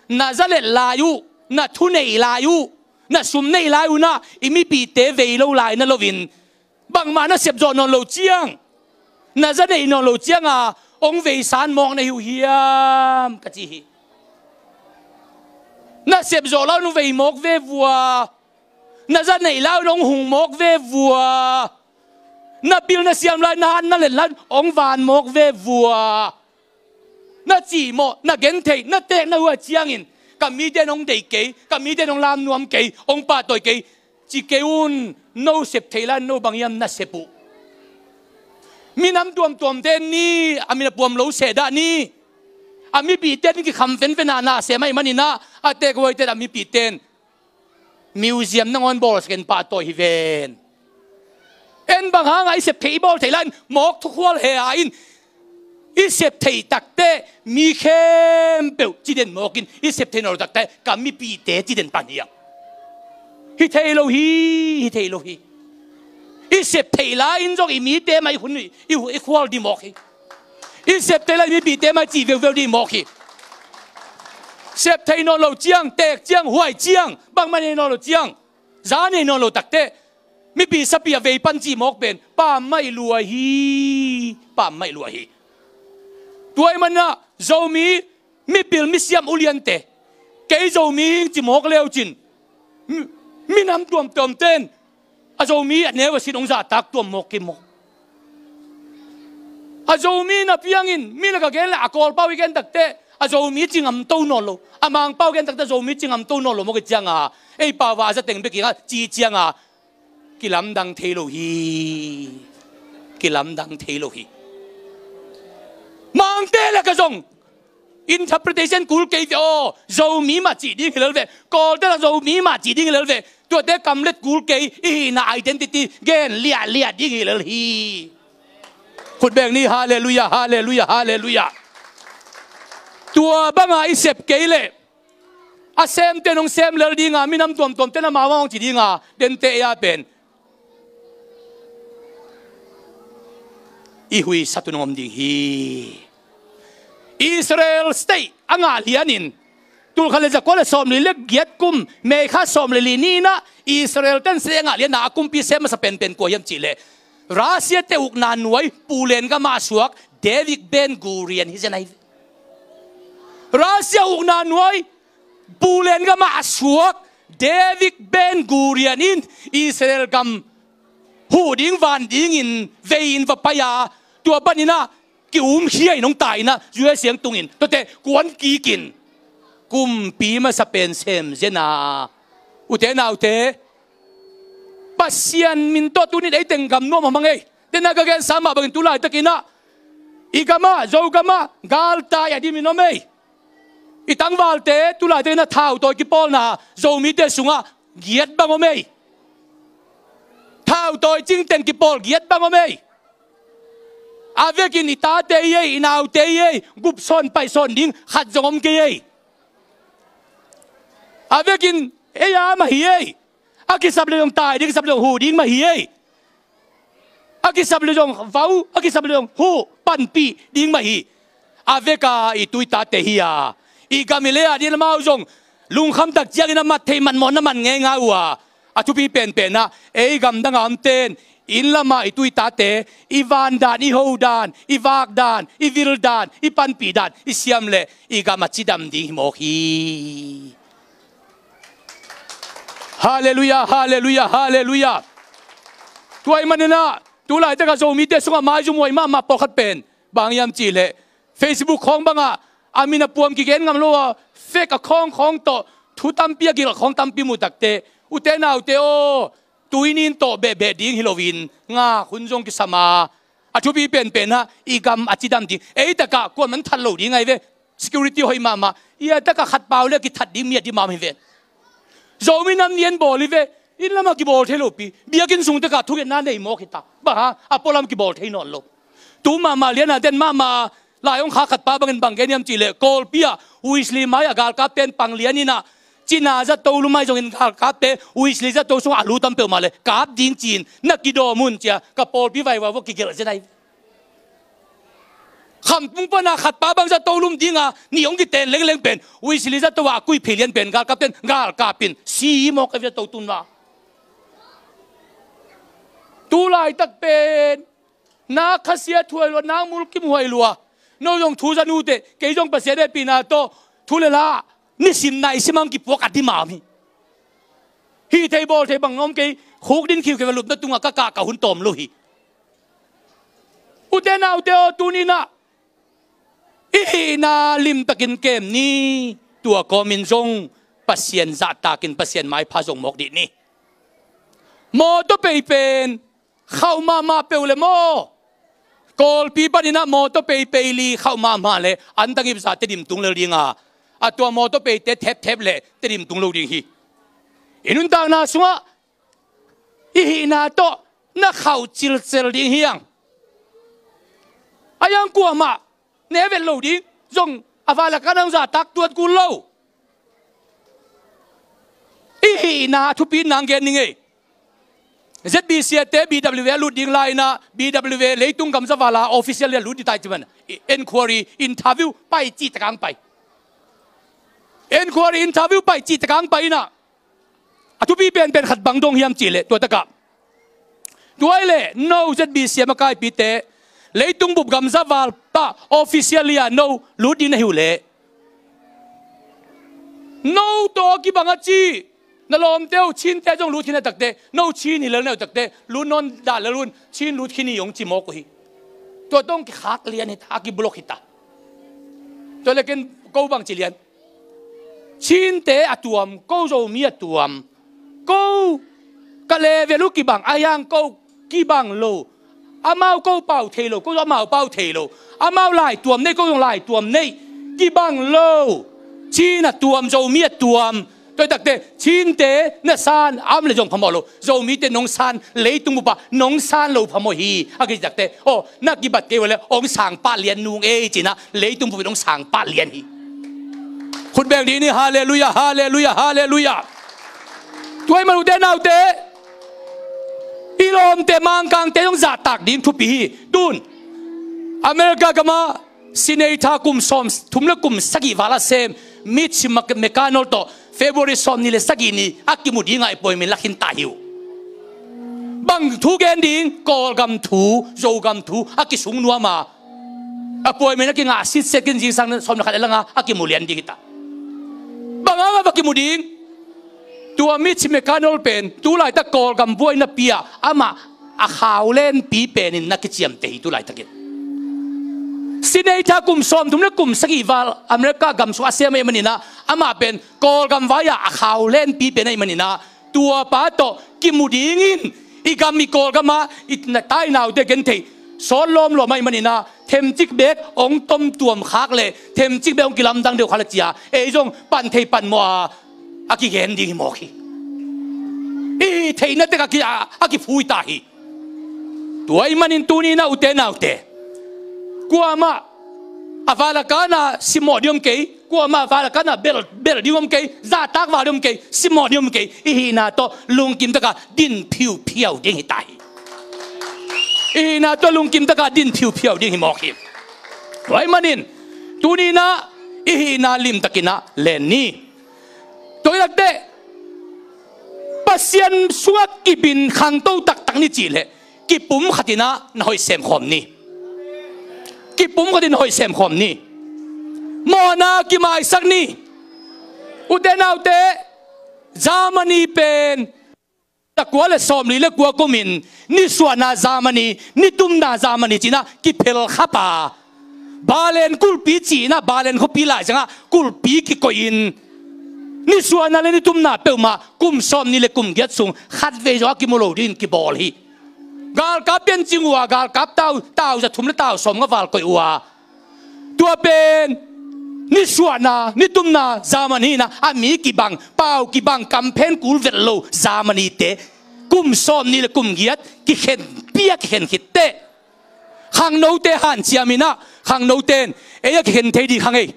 na zalet lai uh, na thu neih lai uh, na sum neih lai uh in ah i mipihte vei lo lai na loin, bangmah na sep zawh nawn lo ciang, na za neih nawn lo ciang a hong veisan mawk na hi uh hiam, ka ci hi. Na sep zawh lai un hong vei mawk ve vua. Na za neih lai un hong hung mawk ve vua. Na pil na siam lai, na han na len lai un hong van mawk ve vua. Na cihmawh, na genthei, na teek na hua ciangin, ka mite in hong deih kei, ka mite in hong lam nuam kei, hong pahtawi kei, ci kei un. No sep theih lai un no bang hiam na sep uh? Minam tuamtuamte in ni, a min a puam lo seh dah ni. A mipihte in kikham fenfen a, na sem ahih manin ah, a teekhuaite in, a mipihte in museum nangawn bawlsak in pahtawi hi ven. En bang hangah i sep theih, i bawl theih lai in mawk thukhual he a in, i sep theih takte mi khempeuh ci den mawk in, i sep theih nawn lo takte ka mipihte ci den pan hi hang. Hi thei lo hi, hi thei lo hi. I sep theih lai in zong i mite mah i hun i, i, i khual dih mawk hi. I sep theih lai mipihte mah cih veuveu dih mawk hi. Sep theih nawn lo ciang, teek ciang, huai ciang, bangmah nei nawn lo ciang, Za nei nawn lo takteh mipi sapi a vei pan cih mawk pen pammaih lua hi. Pammaih lua hi. Tua ahih manin ah Zomi mipil misiam uliante, kei Zomi hing ci mawk leucin, mi, minam tuamtuamte in a Zomi a neu a sin hong zahtak tuam mawk kei maw? A Zomi na piangin mi lak a gen le a Kawlpau i gen takteh a Zomi ci ngamto nawn lo, a Mangpau gen takteh a Zomi ci ngamto nawn lo mawk i cianga, ei pau a a za teng bek i nga ci cianga kilamdang thei lo hi. Kilamdang thei lo hi. Mangte lak a zong interpretation kul kei ve aw. Zomi mah cih ding hi lel ve. Kawlte lak Zomi mah cih ding hi lel ve. Tuate kamlet kul kei, i hihna identity gen liahliah ding hi lel hi. Khut beng ni, halleluiah, halleluiah, halleluiah. Tua banga i sep kei leh a semte in hong sem lel dinga, minam tuamtuamte in amau a hong ci dinga, dente ei a pen i huisat un hong om ding hi. Israel state a ngah lianin, tulkhat le zakua le sawmli le giat kum May kha sawmli li ni-in ah Israel ten state a ngah lianin a kumpi sem masa penpen kua hiam cihleh Russia te ukna nuai Poland gamah a suak David Ben Gurion hi zen ahi ve. Russia ukna nuai Poland gamah a suak David Ben Gurion in Israel gam huh ding van dingin vei-in va pai a, tua panin ah ki-umkhia in hong tai in ah, U S A hong tungin, tuate kuan kikin kumpi masa pen sem zen a. Ute naute, Pasian min tawh tuni-in ei teng gam nuam hamham ei. Dena ka gensa mah bangin tu laitakin ah i gamah, Zogamah galtai a dimin om ei. I tangvalte tu laitakin ah thautawi kipawlna Zomite sungah giat bang om ei. Thautawi cingteng kipawl giat bang om ei. A vekin i tate hi ei, i naute hi ei, gupsawn paihsawn ding khat zong om kei ei. A vekin ei a mah hi ei. A kisap le zong tai ding, a kisap le zong huh ding mah hi ei. A kisap le zong vau, a kisap le zong huh, panpih ding mah hi. A veka i tu i tate hi a, i gam i lei a ding lamau zong lungkham tak ciangin a mat theih mat mawh na man ngeingai uh a, a thupi penpen ah ei gamdang a omten inn lamah i tu i tate i van dan, i ho dan, i vak dan, i vil dan, i panpih dan i siam leh i gam a cidam ding hi mawk hi. Halleluiah, halleluiah, halleluiah. Tua ahih manin ah tu laitak a Zomite sungah maizum huai mahmah pawlkhat pen bang hiam cihleh Facebook khawng bangah a min a puam kigen ngam lo a, fake account khawng tawh thu tampi a gil khawng tampi muh takteh, ute naute aw, tui nin tawh behbeh ding hi loin ngak hun zong kisam a, a thupi penpen ah i gam a cidam ding. Ei takah kuaman that lo ding ahi ve. Security hoih mahmah. I a takah khat pau le kithat ding mi a di mahmah hi ve. Zomi nam ni en bawl hi ve. Inn lamah kibawl thei lopi, biakinn sung takah thungetna nei mawk hi ta. Bang hang? A pualam kibawl thei nawn lo. Tu mahmah liana den mahmah lai hong kha khat pa bangin bang gen hiam cihleh Kawlpi ah Wesley mai-ah galkapte in pang lianin ah cina zato lum ahi zongin galkapte Wesley zato sungah a lu tam peuhmah leh kap ding ci-in na kidawm un ci-a ka pawlpi vaivai vua kigelh zen ahi. Khamtung pana khat pa bang zato lum dinga nih hong kiten lengleng pen Wesley zato ah a kuih phei lian pen galkapte in galkap in si mawk ahi zato tunna. Tu laitak pen nak khasiat huai lua, nak mulkim huai lua. No zong thu za nuteh, kei zong Pasian hehpihna tawh thu le la nisim naisim hong kipuak a dimam hi. Hih thei bawl thei bang om kei, khuk din khiukheu a lupna tungah ka kah ka hun tawm lo hi. Ute naute aw, tuni-in ah i hihna limtakin kem ni. Tua kawmin zong Pasian zahtakin Pasian maipha zong mawk dih ni. Mawtaw pei pen khauh mahmah peuh le maw? Kawlpi panin ah mawtaw peipei li khauh mahmah le antangip zah Tedim tung lel dinga, a tua mawtaw peite thepthep le Tedim tung lo ding hi. I nuntakna sungah i hihna tawh na khauh cilcel ding hi hang. A hiang kuamah ne vet lo ding, zong a va laka nang zahtak tuat kul lo. I hihna a thupi nang gen ning ei. Z B C te B W A lut ding lai-in ah B W A leitung gamza vala official lia lut ding tai ci man. Inquiry interview pai cih takang pai. Inquiry interview pai cih takang pai in ah Thupi penpen khat bang dong hiam cih leh, tua takah, tua hi leh no Z B C a makaipite, leitung bup gamza val pah officially a no lut ding na hi uh leh, no tawh kibang a ci, na lawmte uh Chinte zong lut khin a takte, no Chin hi lel na uh takte, lut nawn dah lel un, Chin lut khin hi hong ci mawk uh hi. Tua tawh kikhak lian hi ta, a kiblok hi ta. Tua leh ken ko bang ci lian? Chinte a tuam, ko Zomi a tuam. Ko ka level uh kibang, a hiang ko kibang lo. Amau ko pau thei lo, ko amau pau thei lo. Amau laituam nei, ko zong laituam nei. Kibang lo. Chin a tuam, Zomi a tuam. Tua hi takte, Chinte na san a om leh zong phamawh lo. Zomite nong san, leitung bup ah nong san lo phamawh hi. A kici takte, aw, na kibat kei uh leh hong sang pah lian nung ei ci-in ah, leitung bup in hong sang pah lian hi. Khut beng dih ni, halleluiah, halleluiah, halleluiah. Tua ahih man ute naute, i lawmte Mangkangte zong zahtak ding thupi hi. Tun America gam ah Senator kum sawmthum leh kum sagih val a sem Mitch McConnell tawh February sawmnih leh sagih ni a kimu ding a appointment la khin ta hi uh. Bang thu gen ding? Kawlgam thu, Zogam thu a kisung nuam a, appointment a kingah sitset khin, zingsang sawm leh khat a lang a, a kimu lian ding hi ta. Bang hang a va kimu ding? Tua Mitch McConnell pen tu laitak Kawlgam buaina pi ah amah a khau lenpi penin na kiciamteh hi tu laitakin. Senator kum sawmthum leh kum sagih val America gam sung a sem ahih manin ah, amah pen Kawlgam vai ah a khau lenpi pen ahih manin ah, tua pa tawh kimu dingin, i gam i Kawlgam ah i na tai naute genthei sawt lawmlawm ahih manin ah, themcik beek hong tomtuam khak leh themcik beek hong kilamdang deuh kha leh ci a, ei zong pan thei pan mawh a, a kigen ding hi mawk hi. I hih theihna tek a ki, a, a kiphui ta hi. Tua ahih manin tuni-in ah ute naute, kuamah a val a kana simmawh ding om kei, kuamah a val a kana belh, belh ding om kei, zahtak val ding om kei, simmawh ding om kei. I hihna tawh lungkim taka din phiuphiau ding hi ta hi. I hihna tawh lungkim taka din phiuphiau ding hi mawk hi. Tua ahih manin tuni-in ah i hihna limtakin ah len ni. Tua hi leh teh, Pasian sungah kibin khangto taktak ni cih leh, kipumkhat in ah na hoih semkhawm ni. Kipumkhat in na hoih semkhawm ni. Mawhna kimaisak ni. Ute naute, Germany pen zakua leh sawmli leh kua kumin nisuahna Germany, nitumna Germany ci-in ah kiphel khap a, Berlin kulhpi ci-in ah Berlin khuapi lai ciangah kulhpi kikoihin, nisuahna leh nitumna peuhmah kum sawmnih leh kum giat sung khatvei zong a kimu lo dingin kibawl hi. Galkap piancing uh a, galkap tau, tau za thum leh tau sawmnga val koih uh a, tua pen nisuahna, nitumna Germany hi-in ah, a mi kibang, pau kibang, kamphen kul vet lo Germany-te kum sawmnih leh kum giat kikhen pia, kikhen khit teh, khangnote hanciamin ah, khangnote in ei a kikhen thei ding kha ngei,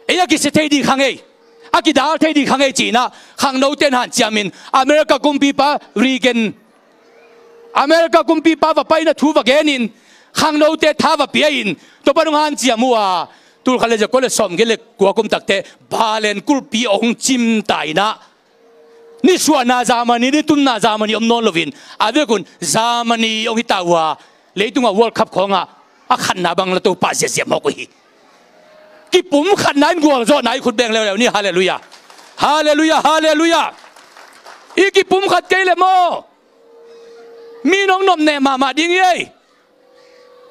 ei a kisia thei ding kha ngei, a kidal thei ding kha ngei ci-in ah, khangnote in hanciamin America kumpipa Reagan, America kumpipa va paina thu va genin, khangnote tha va pia-in, tua pan hong hanciam uh a, tul khat leh zakua leh sawmgiat leh kua kum tak teh Berlin kulhpi hong cim ta in ah, nisuahna Germany, nitumna Germany om nawn loin, a vekun Germany hong hi ta uh a, leitungah World Cup khawngah a khatna bang la to pah ziahziah mawk uh hi. Kipumkhatna in gualzawhna hi. Khut beng leuleu ni, halleluiah. Halleluiah, halleluiah. I kipumkhat kei leh maw, mi nong nopneh mahmah ding hi ei.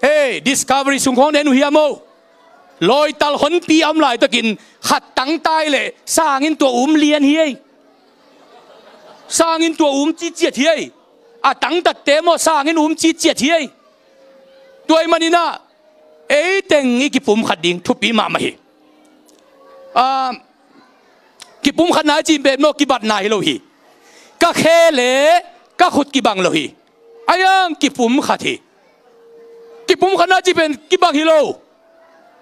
Hei, Discovery sung khawng en uh hiam aw? Lawital honpi a om laitakin khat tangtai leh sangin tua um lian hi ei. Sangin tua um ciciat hi ei. A tangtatte maw, sangin um ciciat hi ei. Tua ahih manin ah, ei teng i kipumkhat ding thupi mahmah hi. Ah, kipumkhatna i cih pen maw, kibatna hi lo hi. Ka khe leh ka khut kibang lo hi. A hiang kipumkhat hi. Kipumkhatna cih pen kibang hi lo.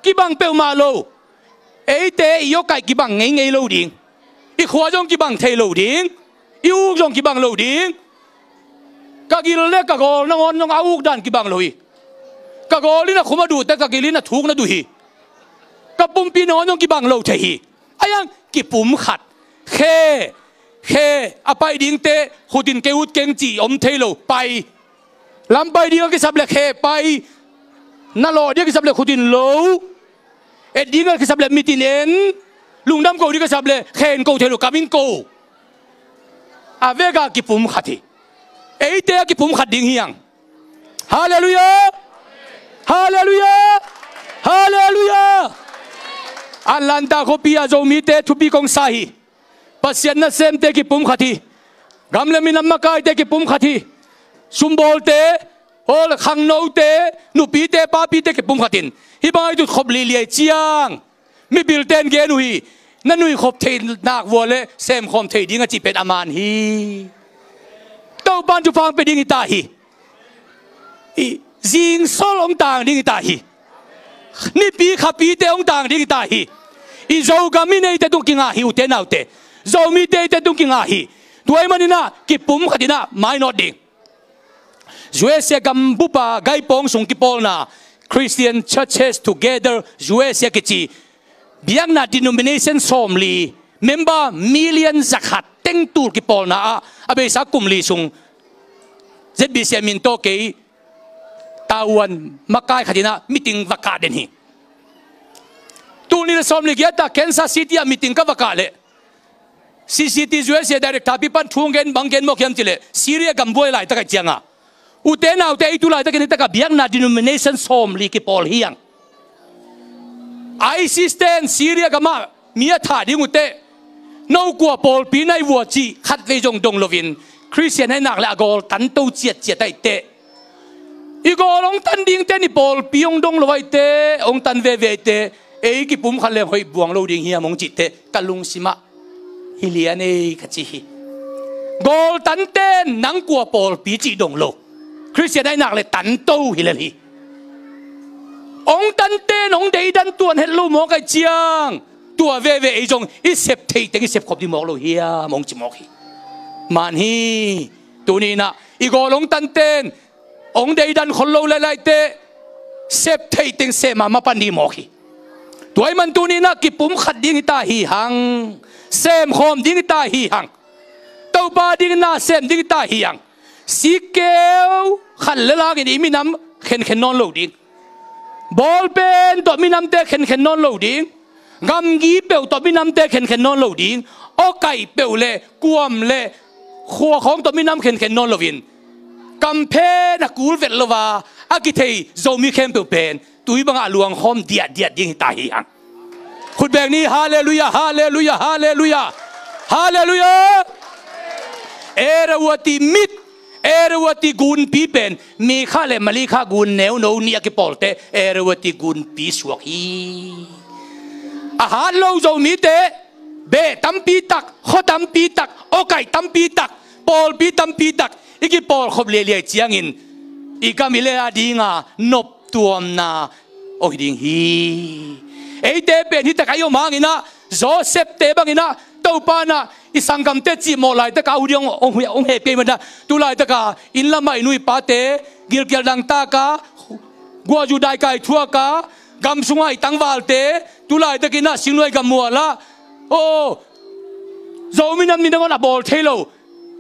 Kibang peuhmah lo. Eite i awkaih kibang ngeingei lo ding. I khua zong kibang thei lo ding. I uk zong kibang lo ding. Ka gil leh ka gawl nangawn zong a uk dan kibang lo hi. Ka gawl in a khum a duh teh ka gil in a thuk na duh hi. Ka pumpi nangawn zong kibang lo thei hi. A hiang kipumkhat. Khe, Khe a pai dingte khut in kei ut keng ci om thei lo, pai. Lam pai ding a kisap le khe pai. Na lawh ding a kisap le khut in lo. Et ding a kisap le mit in en. Lungdam ko ding a kisap le khe in ko thei lo, kam in ko. A vek a kipum khat hi. Eite a kipum khat ding hi hang. Halleluiah! Halleluiah! Halleluiah! Atlanta khuapi a Zomite thupi kong sa hi. Pasian nasemte kipum khat hi. Gam le minam makaite kipum khat hi. Sumbawlte, aw, khangnote, nupite, papite kipum khat in, hih bang a i tut khop liliai ciang, mipilte in gen uh hi. Na nui khop thei nak vua le sem khawm thei ding a cih pen a man hi. Topa'n thupha hong pia ding hi ta hi. I, zingsol hong tang ding hi ta hi. Nipi khapite hong tang ding hi ta hi. I Zogam in eite tung kingah hi, ute naute. Zomite eite tung kingah hi. Tua ahih manin ah kipum khat in ah mainawt ding. U S A gambup a gaipawng sung kipawlna, Christian Churches Together U S A kici, biakna denomination sawmli, member million zakhat teng tul kipawlna ah, a beisa kum li sung Z B C A min tawh kei, Taiwan makai khat in ah meeting va kah den hi. Tul nih le sawmli giat ah Kansas City ah meeting ka va kah leh, C C T U S A director pi pan thu hong gen, bang gen mawk hiam cih leh, Syria gam buai laitak ahih ciangin, ute naute, ei tu laitakin hih takah biakna denomination sawmli kipawl hi hang. ISIS ten Syria gamah mi a thah ding uh teh, no kua pawlpi na hi vua cih khatvei zong dong loin, Christian ahih nak leh a gawl tanto ciatciat ahih teh, i gawl hong tan ding teh, i pawlpi hong dong lo ahih teh, hong tan veve ahih teh, ei kipumkhat leng hoih buang lo ding hiam hong cih teh, ka lungsim ah hi lian ei ka ci hi. Gawl tan ten nang kua pawlpi cih dong lo. Christian ahih nak leh tanto hi lel hi. Hong tan ten hong deidan tuan het lo mawk ahih ciang, tua veve ei zong i sep theih teng i sep khop ding mawk lo hiam hong ci mawk hi. Man hi. Tuni in ah i gawl hong tan ten hong deidan khol lo lailai teh, sep theih teng sem a mapan ding mawk hi. Tua ahih man tuni in ah kipumkhat ding hi ta hi hang. Sem khawm ding hi ta hi hang. Topa ding na sem ding hi ta hi hang. Sikkeu khat le langin i minam khenkhen nawn lo ding. Bawlpen tawh minamte khenkhen nawn lo ding. Gamgi peuh tawh minamte khenkhen nawn lo ding. Awkaih peuh le kuam le khuakhawng tawh minam khenkhen nawn loin, kamphen a kul vet lo a, a kithei Zomi khempeuh pen tui bangah luangkhawm diahdiah ding hi ta hi hang. Khut beng ni. Halleluiah, halleluiah, halleluiah. Halleluiah. Erawati mit, Erawati gunpi pen Mikha le Malikha gun neuno nih a kipawlte Erawati gunpi suak hi. A hat lo Zomite beh tampi tak, khua tampi tak, awkaih tampi tak, pawlpi tampi tak i kipawl khop liailiai ciangin, i gam i lel a dinga noptuamna hong hi ding hi. Eite pen hih takah i om hangin ah, Joseph-te bangin ah, Topa in ah i sanggamte cihmawh laitakah uh ding hong, hong, hong hehpih ahih manin ah, tu laitakah inn lamah i nu i pate gilkial dangtak a, guahzu daikai thuak a, gam sungah i tangvalte tu laitakin ah singnuai gam mual ah, aw, Zomi nam ni nangawn a bawl thei lo,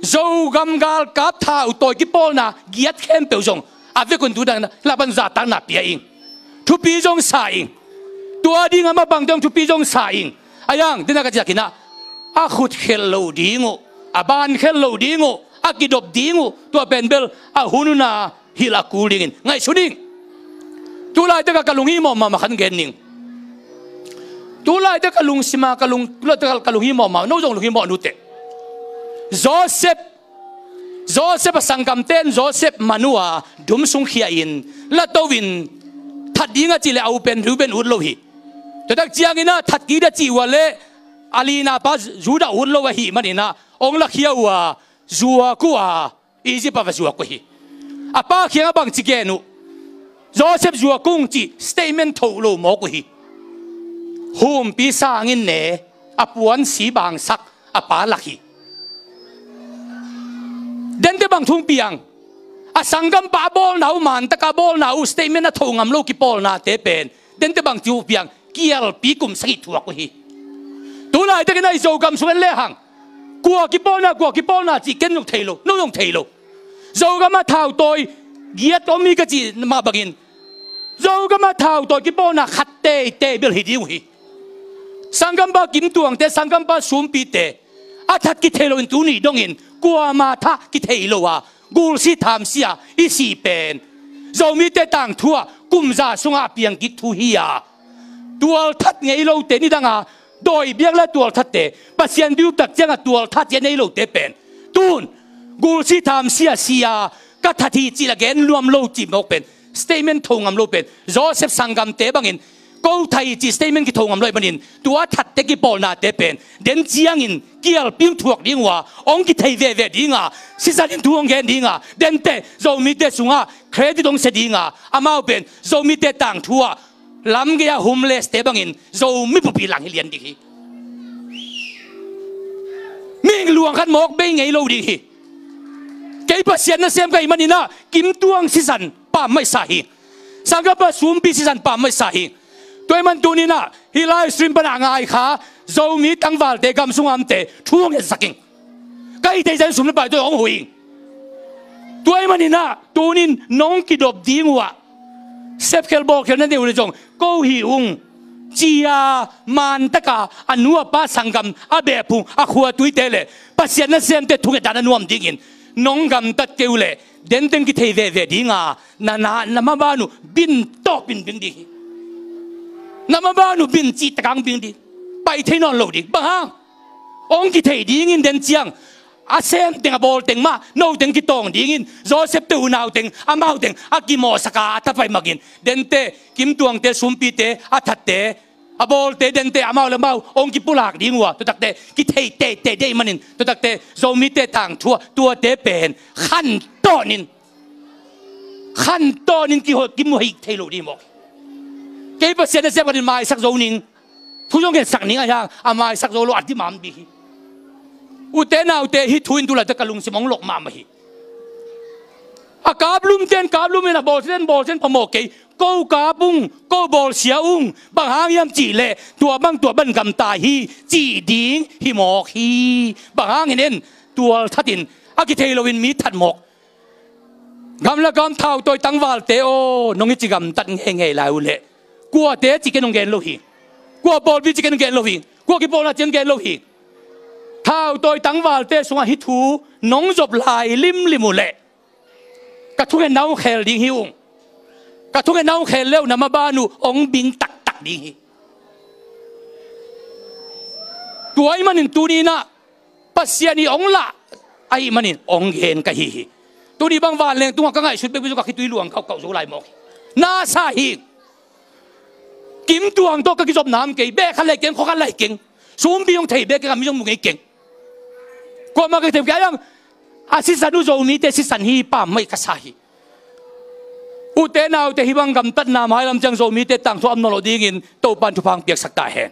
Zogam galkap thau tawi kipawlna giat khempeuh zong a vekun tu dangin ah hih lai pan zahtakna pia ing. Thupi zong sa ing. Tua ding a mapangte zong thupi zong sa ing. A yang, dena ka ciakin ah, a khut khelh loh ding uh, a ban khelh loh ding uh, a kidop ding uh, tua pen bel a hun hun a hilh a kul dingin ngaihsun ing. Tu laitakah ka lunghimawh mahmah, khat gen ning. Tu laitakah ka lungsim a, ka lung, tu laitakah ka lunghimawh mahmah, no zong lunghimawh nuteh. Joseph, Joseph a sanggamte in Joseph man uh a, dum sung khia in, la to in, that ding a cih leh a u pen Reuben ut lo hi. Tua tak ciangin ah that kik ding a cih uh a leh, a lina pa Judah ut lo ahih manin ah, hong lakhia uh a, zuak uh a, Egypt ah va zuak uh hi. A pa kiangah bangci gen uh, Joseph zuak ung cih statement tho lo mawk uh hi. Humpi sangin ne, a puan si bangsak, a pa lak hi. Dente bang thu hong piang? A sanggampa a bawlna uh, mantak a bawlna uh, statement a tho ngam lo kipawlnate pen, dente bang thu hong piang? Kialpi kum sagih thuak uh hi. Tu laitakin ah i Zogam sung en lehang, Kua kipawlna, kua kipawlna cih ken zong thei lo, no zong thei lo. Zogam ah thautawi giat om hi ka cih mah bangin, Zogam ah thautawi kipawlna khat teitei bel hi ding uh hi. Sanggampa Kim Tuangte, sanggampa Sumpite a that kithei loin tuni dongin kuama thah kithei lo a, gulsi thamsia i si pen Zomite tangthu ah kum za sungah a piang kik thu hi a, tualthat ngei lote nidanga dawi biak le tualthatte, Pasian duh tak ciangah tualthat cia nei lote pen tun gulsi thamsia si a, ka that hi cih la gen nuam lo cih mawk pen, statement tho ngam lo pen Joseph sanggamte bangin ko thei cih statement kitho ngam lo ahih manin tua thatte kipawlnate pen den ciangin kialping thuak ding uh a, hong kithei veve ding a, sisan in thu hong gen ding a, dente Zomite sungah credit hong sia ding a, amau pen Zomite tangthu ah lam gei-a homeless-te bangin Zomi pumpi lang hi lian ding hi. Mihing luang khat mawk bei ngei lo ding hi. Kei Pasian nasem ka hih manin ah Kim Tuang sisan pammaih sa hi. Sanggampa Sumpi sisan pammaih sa hi. Tua ahih man tuni-in ah hih live stream pan a ngai kha Zomi tangvalte, gam sung a omte thu hong ngetsak ing. Ka hih theih zah in sum le pai tawh hong huh ing. Tua ahih manin ah tuni-in nong kidop ding uh ah, sepkhel bawlkhel na neih uh leh zong ko hih ung ci-a, man taka a nu a pa sanggam, a beh phung, a khua tuite le Pasian nasemte thungetdan a nuam dingin nong gamtat kei uh leh denteng kithei veve ding a, na, na, na maban uh bin tawh bin bing ding hi. Na maban uh bin cihtak hong bing ding. Pai thei nawn lo ding. Bang hang? Hong kithei dingin den ciang a sem teng, a bawl teng mah, no teng kitawng dingin, Joseph te unau teng, amau teng a kimawhsak a, a thapai makin, dente, Kim Tuangte, Sumpite, a thatte, a bawlte, dente, amau le amau hong kipulak ding uh a, tua takte kithei teitei ding ahih manin, tua takte Zomite tangthu ah tuate pen khantawnin, khantawnin kiho-, kimuhih thei lo ding mawk. Kei Pasian nasem ka hih manin maisak zo ning. Thu zong ngetsak ning a hiang, a maisak zo lo a dimam ding hi. Ute naute, hih thu in tu laitak ka lungsim hong lok mahmah hi. A kaplumte in kaplum in, a bawlsiate in bawlsia in phamawh kei. Ko kap ung, ko bawlsia ung, bang hang hiam cih leh tua bang tua bang gamta hi cih ding hi mawk hi. Bang hangin en, tualthat in, a kithei loin mi that mawk. Gamla gam thautawi tangvalte aw, nong i ci gamtat ngeingei lai uh leh kuate cih ken hong gen lo hi. Kua pawlpi cih ken hong gen lo hi. Kua kipawlna cih hong gen lo hi. Thautawi tangvalte sungah hih thu nong zop lai limlim uh leh ka thungetna hong khel ding hi ung. Ka thungetna hong khel le uh na maban uh hong bing taktak ding hi. Tua ahih manin tuni-in ah Pasian in hong lah ahih manin hong gen ka hi hi. Tuni bang vanleng tungah ka ngaihsut bekbek zong ka khitui luang kauhkauh zo lai mawk hi. Na sa hi. Kim Tuang tawh ka kizopna om kei, beh khat lai keng, khua khat lai keng. Sumpi hong thei bek keng, a mi zong mu ngei keng. Kuamah ka thei kei a hiam, a sisan uh Zomite sisan hi, pammaih ka sa hi. Ute naute, hih bang gamtatna mailam ciang Zomite tangthu a om nawn loh dingin Topa'n thupha hong piaksak ta hen.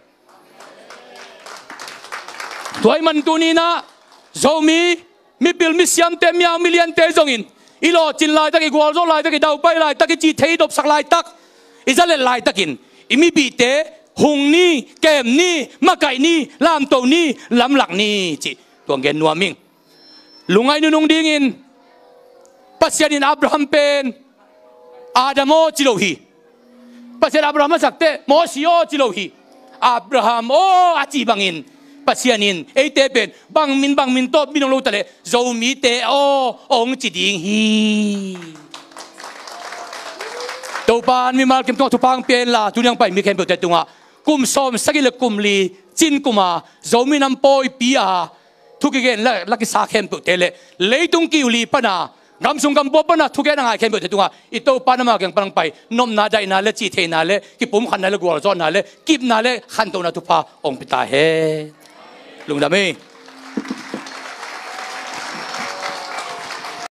Tua ahih man tuni-in ah Zomi mipil misiamte, miau miliante zongin i lawhcin laitak, i gualzawh laitak, i daupai laitak, i cih thei i dopsak laitak, i zalet laitakin i mipihte hung ni, kem ni, makaih ni, lamto ni, lamlak ni cih tua hong gen nuam ing. Lungngaih nunung dingin Pasian in Abraham pen Adam aw ci lo hi. Pasian Abraham a sak teh Mosi aw ci lo hi. Abraham aw a cih bangin Pasian in eite pen bangmin bangmin tawh min hong lo ta leh Zomite aw hong ci ding hi. Topa'n mimal kim tungah thupha hong pia hen la, tuni hong pai mi khempeuhte tungah kum sawmsagih le kum li cin kum a Zomi Nam pawipi a thu kigen la, la kisa khempeuhte le leitung kiu li pana, gam sung gam pua pana thugen a ngai khempeuhte tungah i Topa na ma kiang pan hong pai nopna, daihna le cihtheihna le kipumkhatna le gualzawhna le kipna le khantohna thupha hong pia ta hen. Lungdam hi.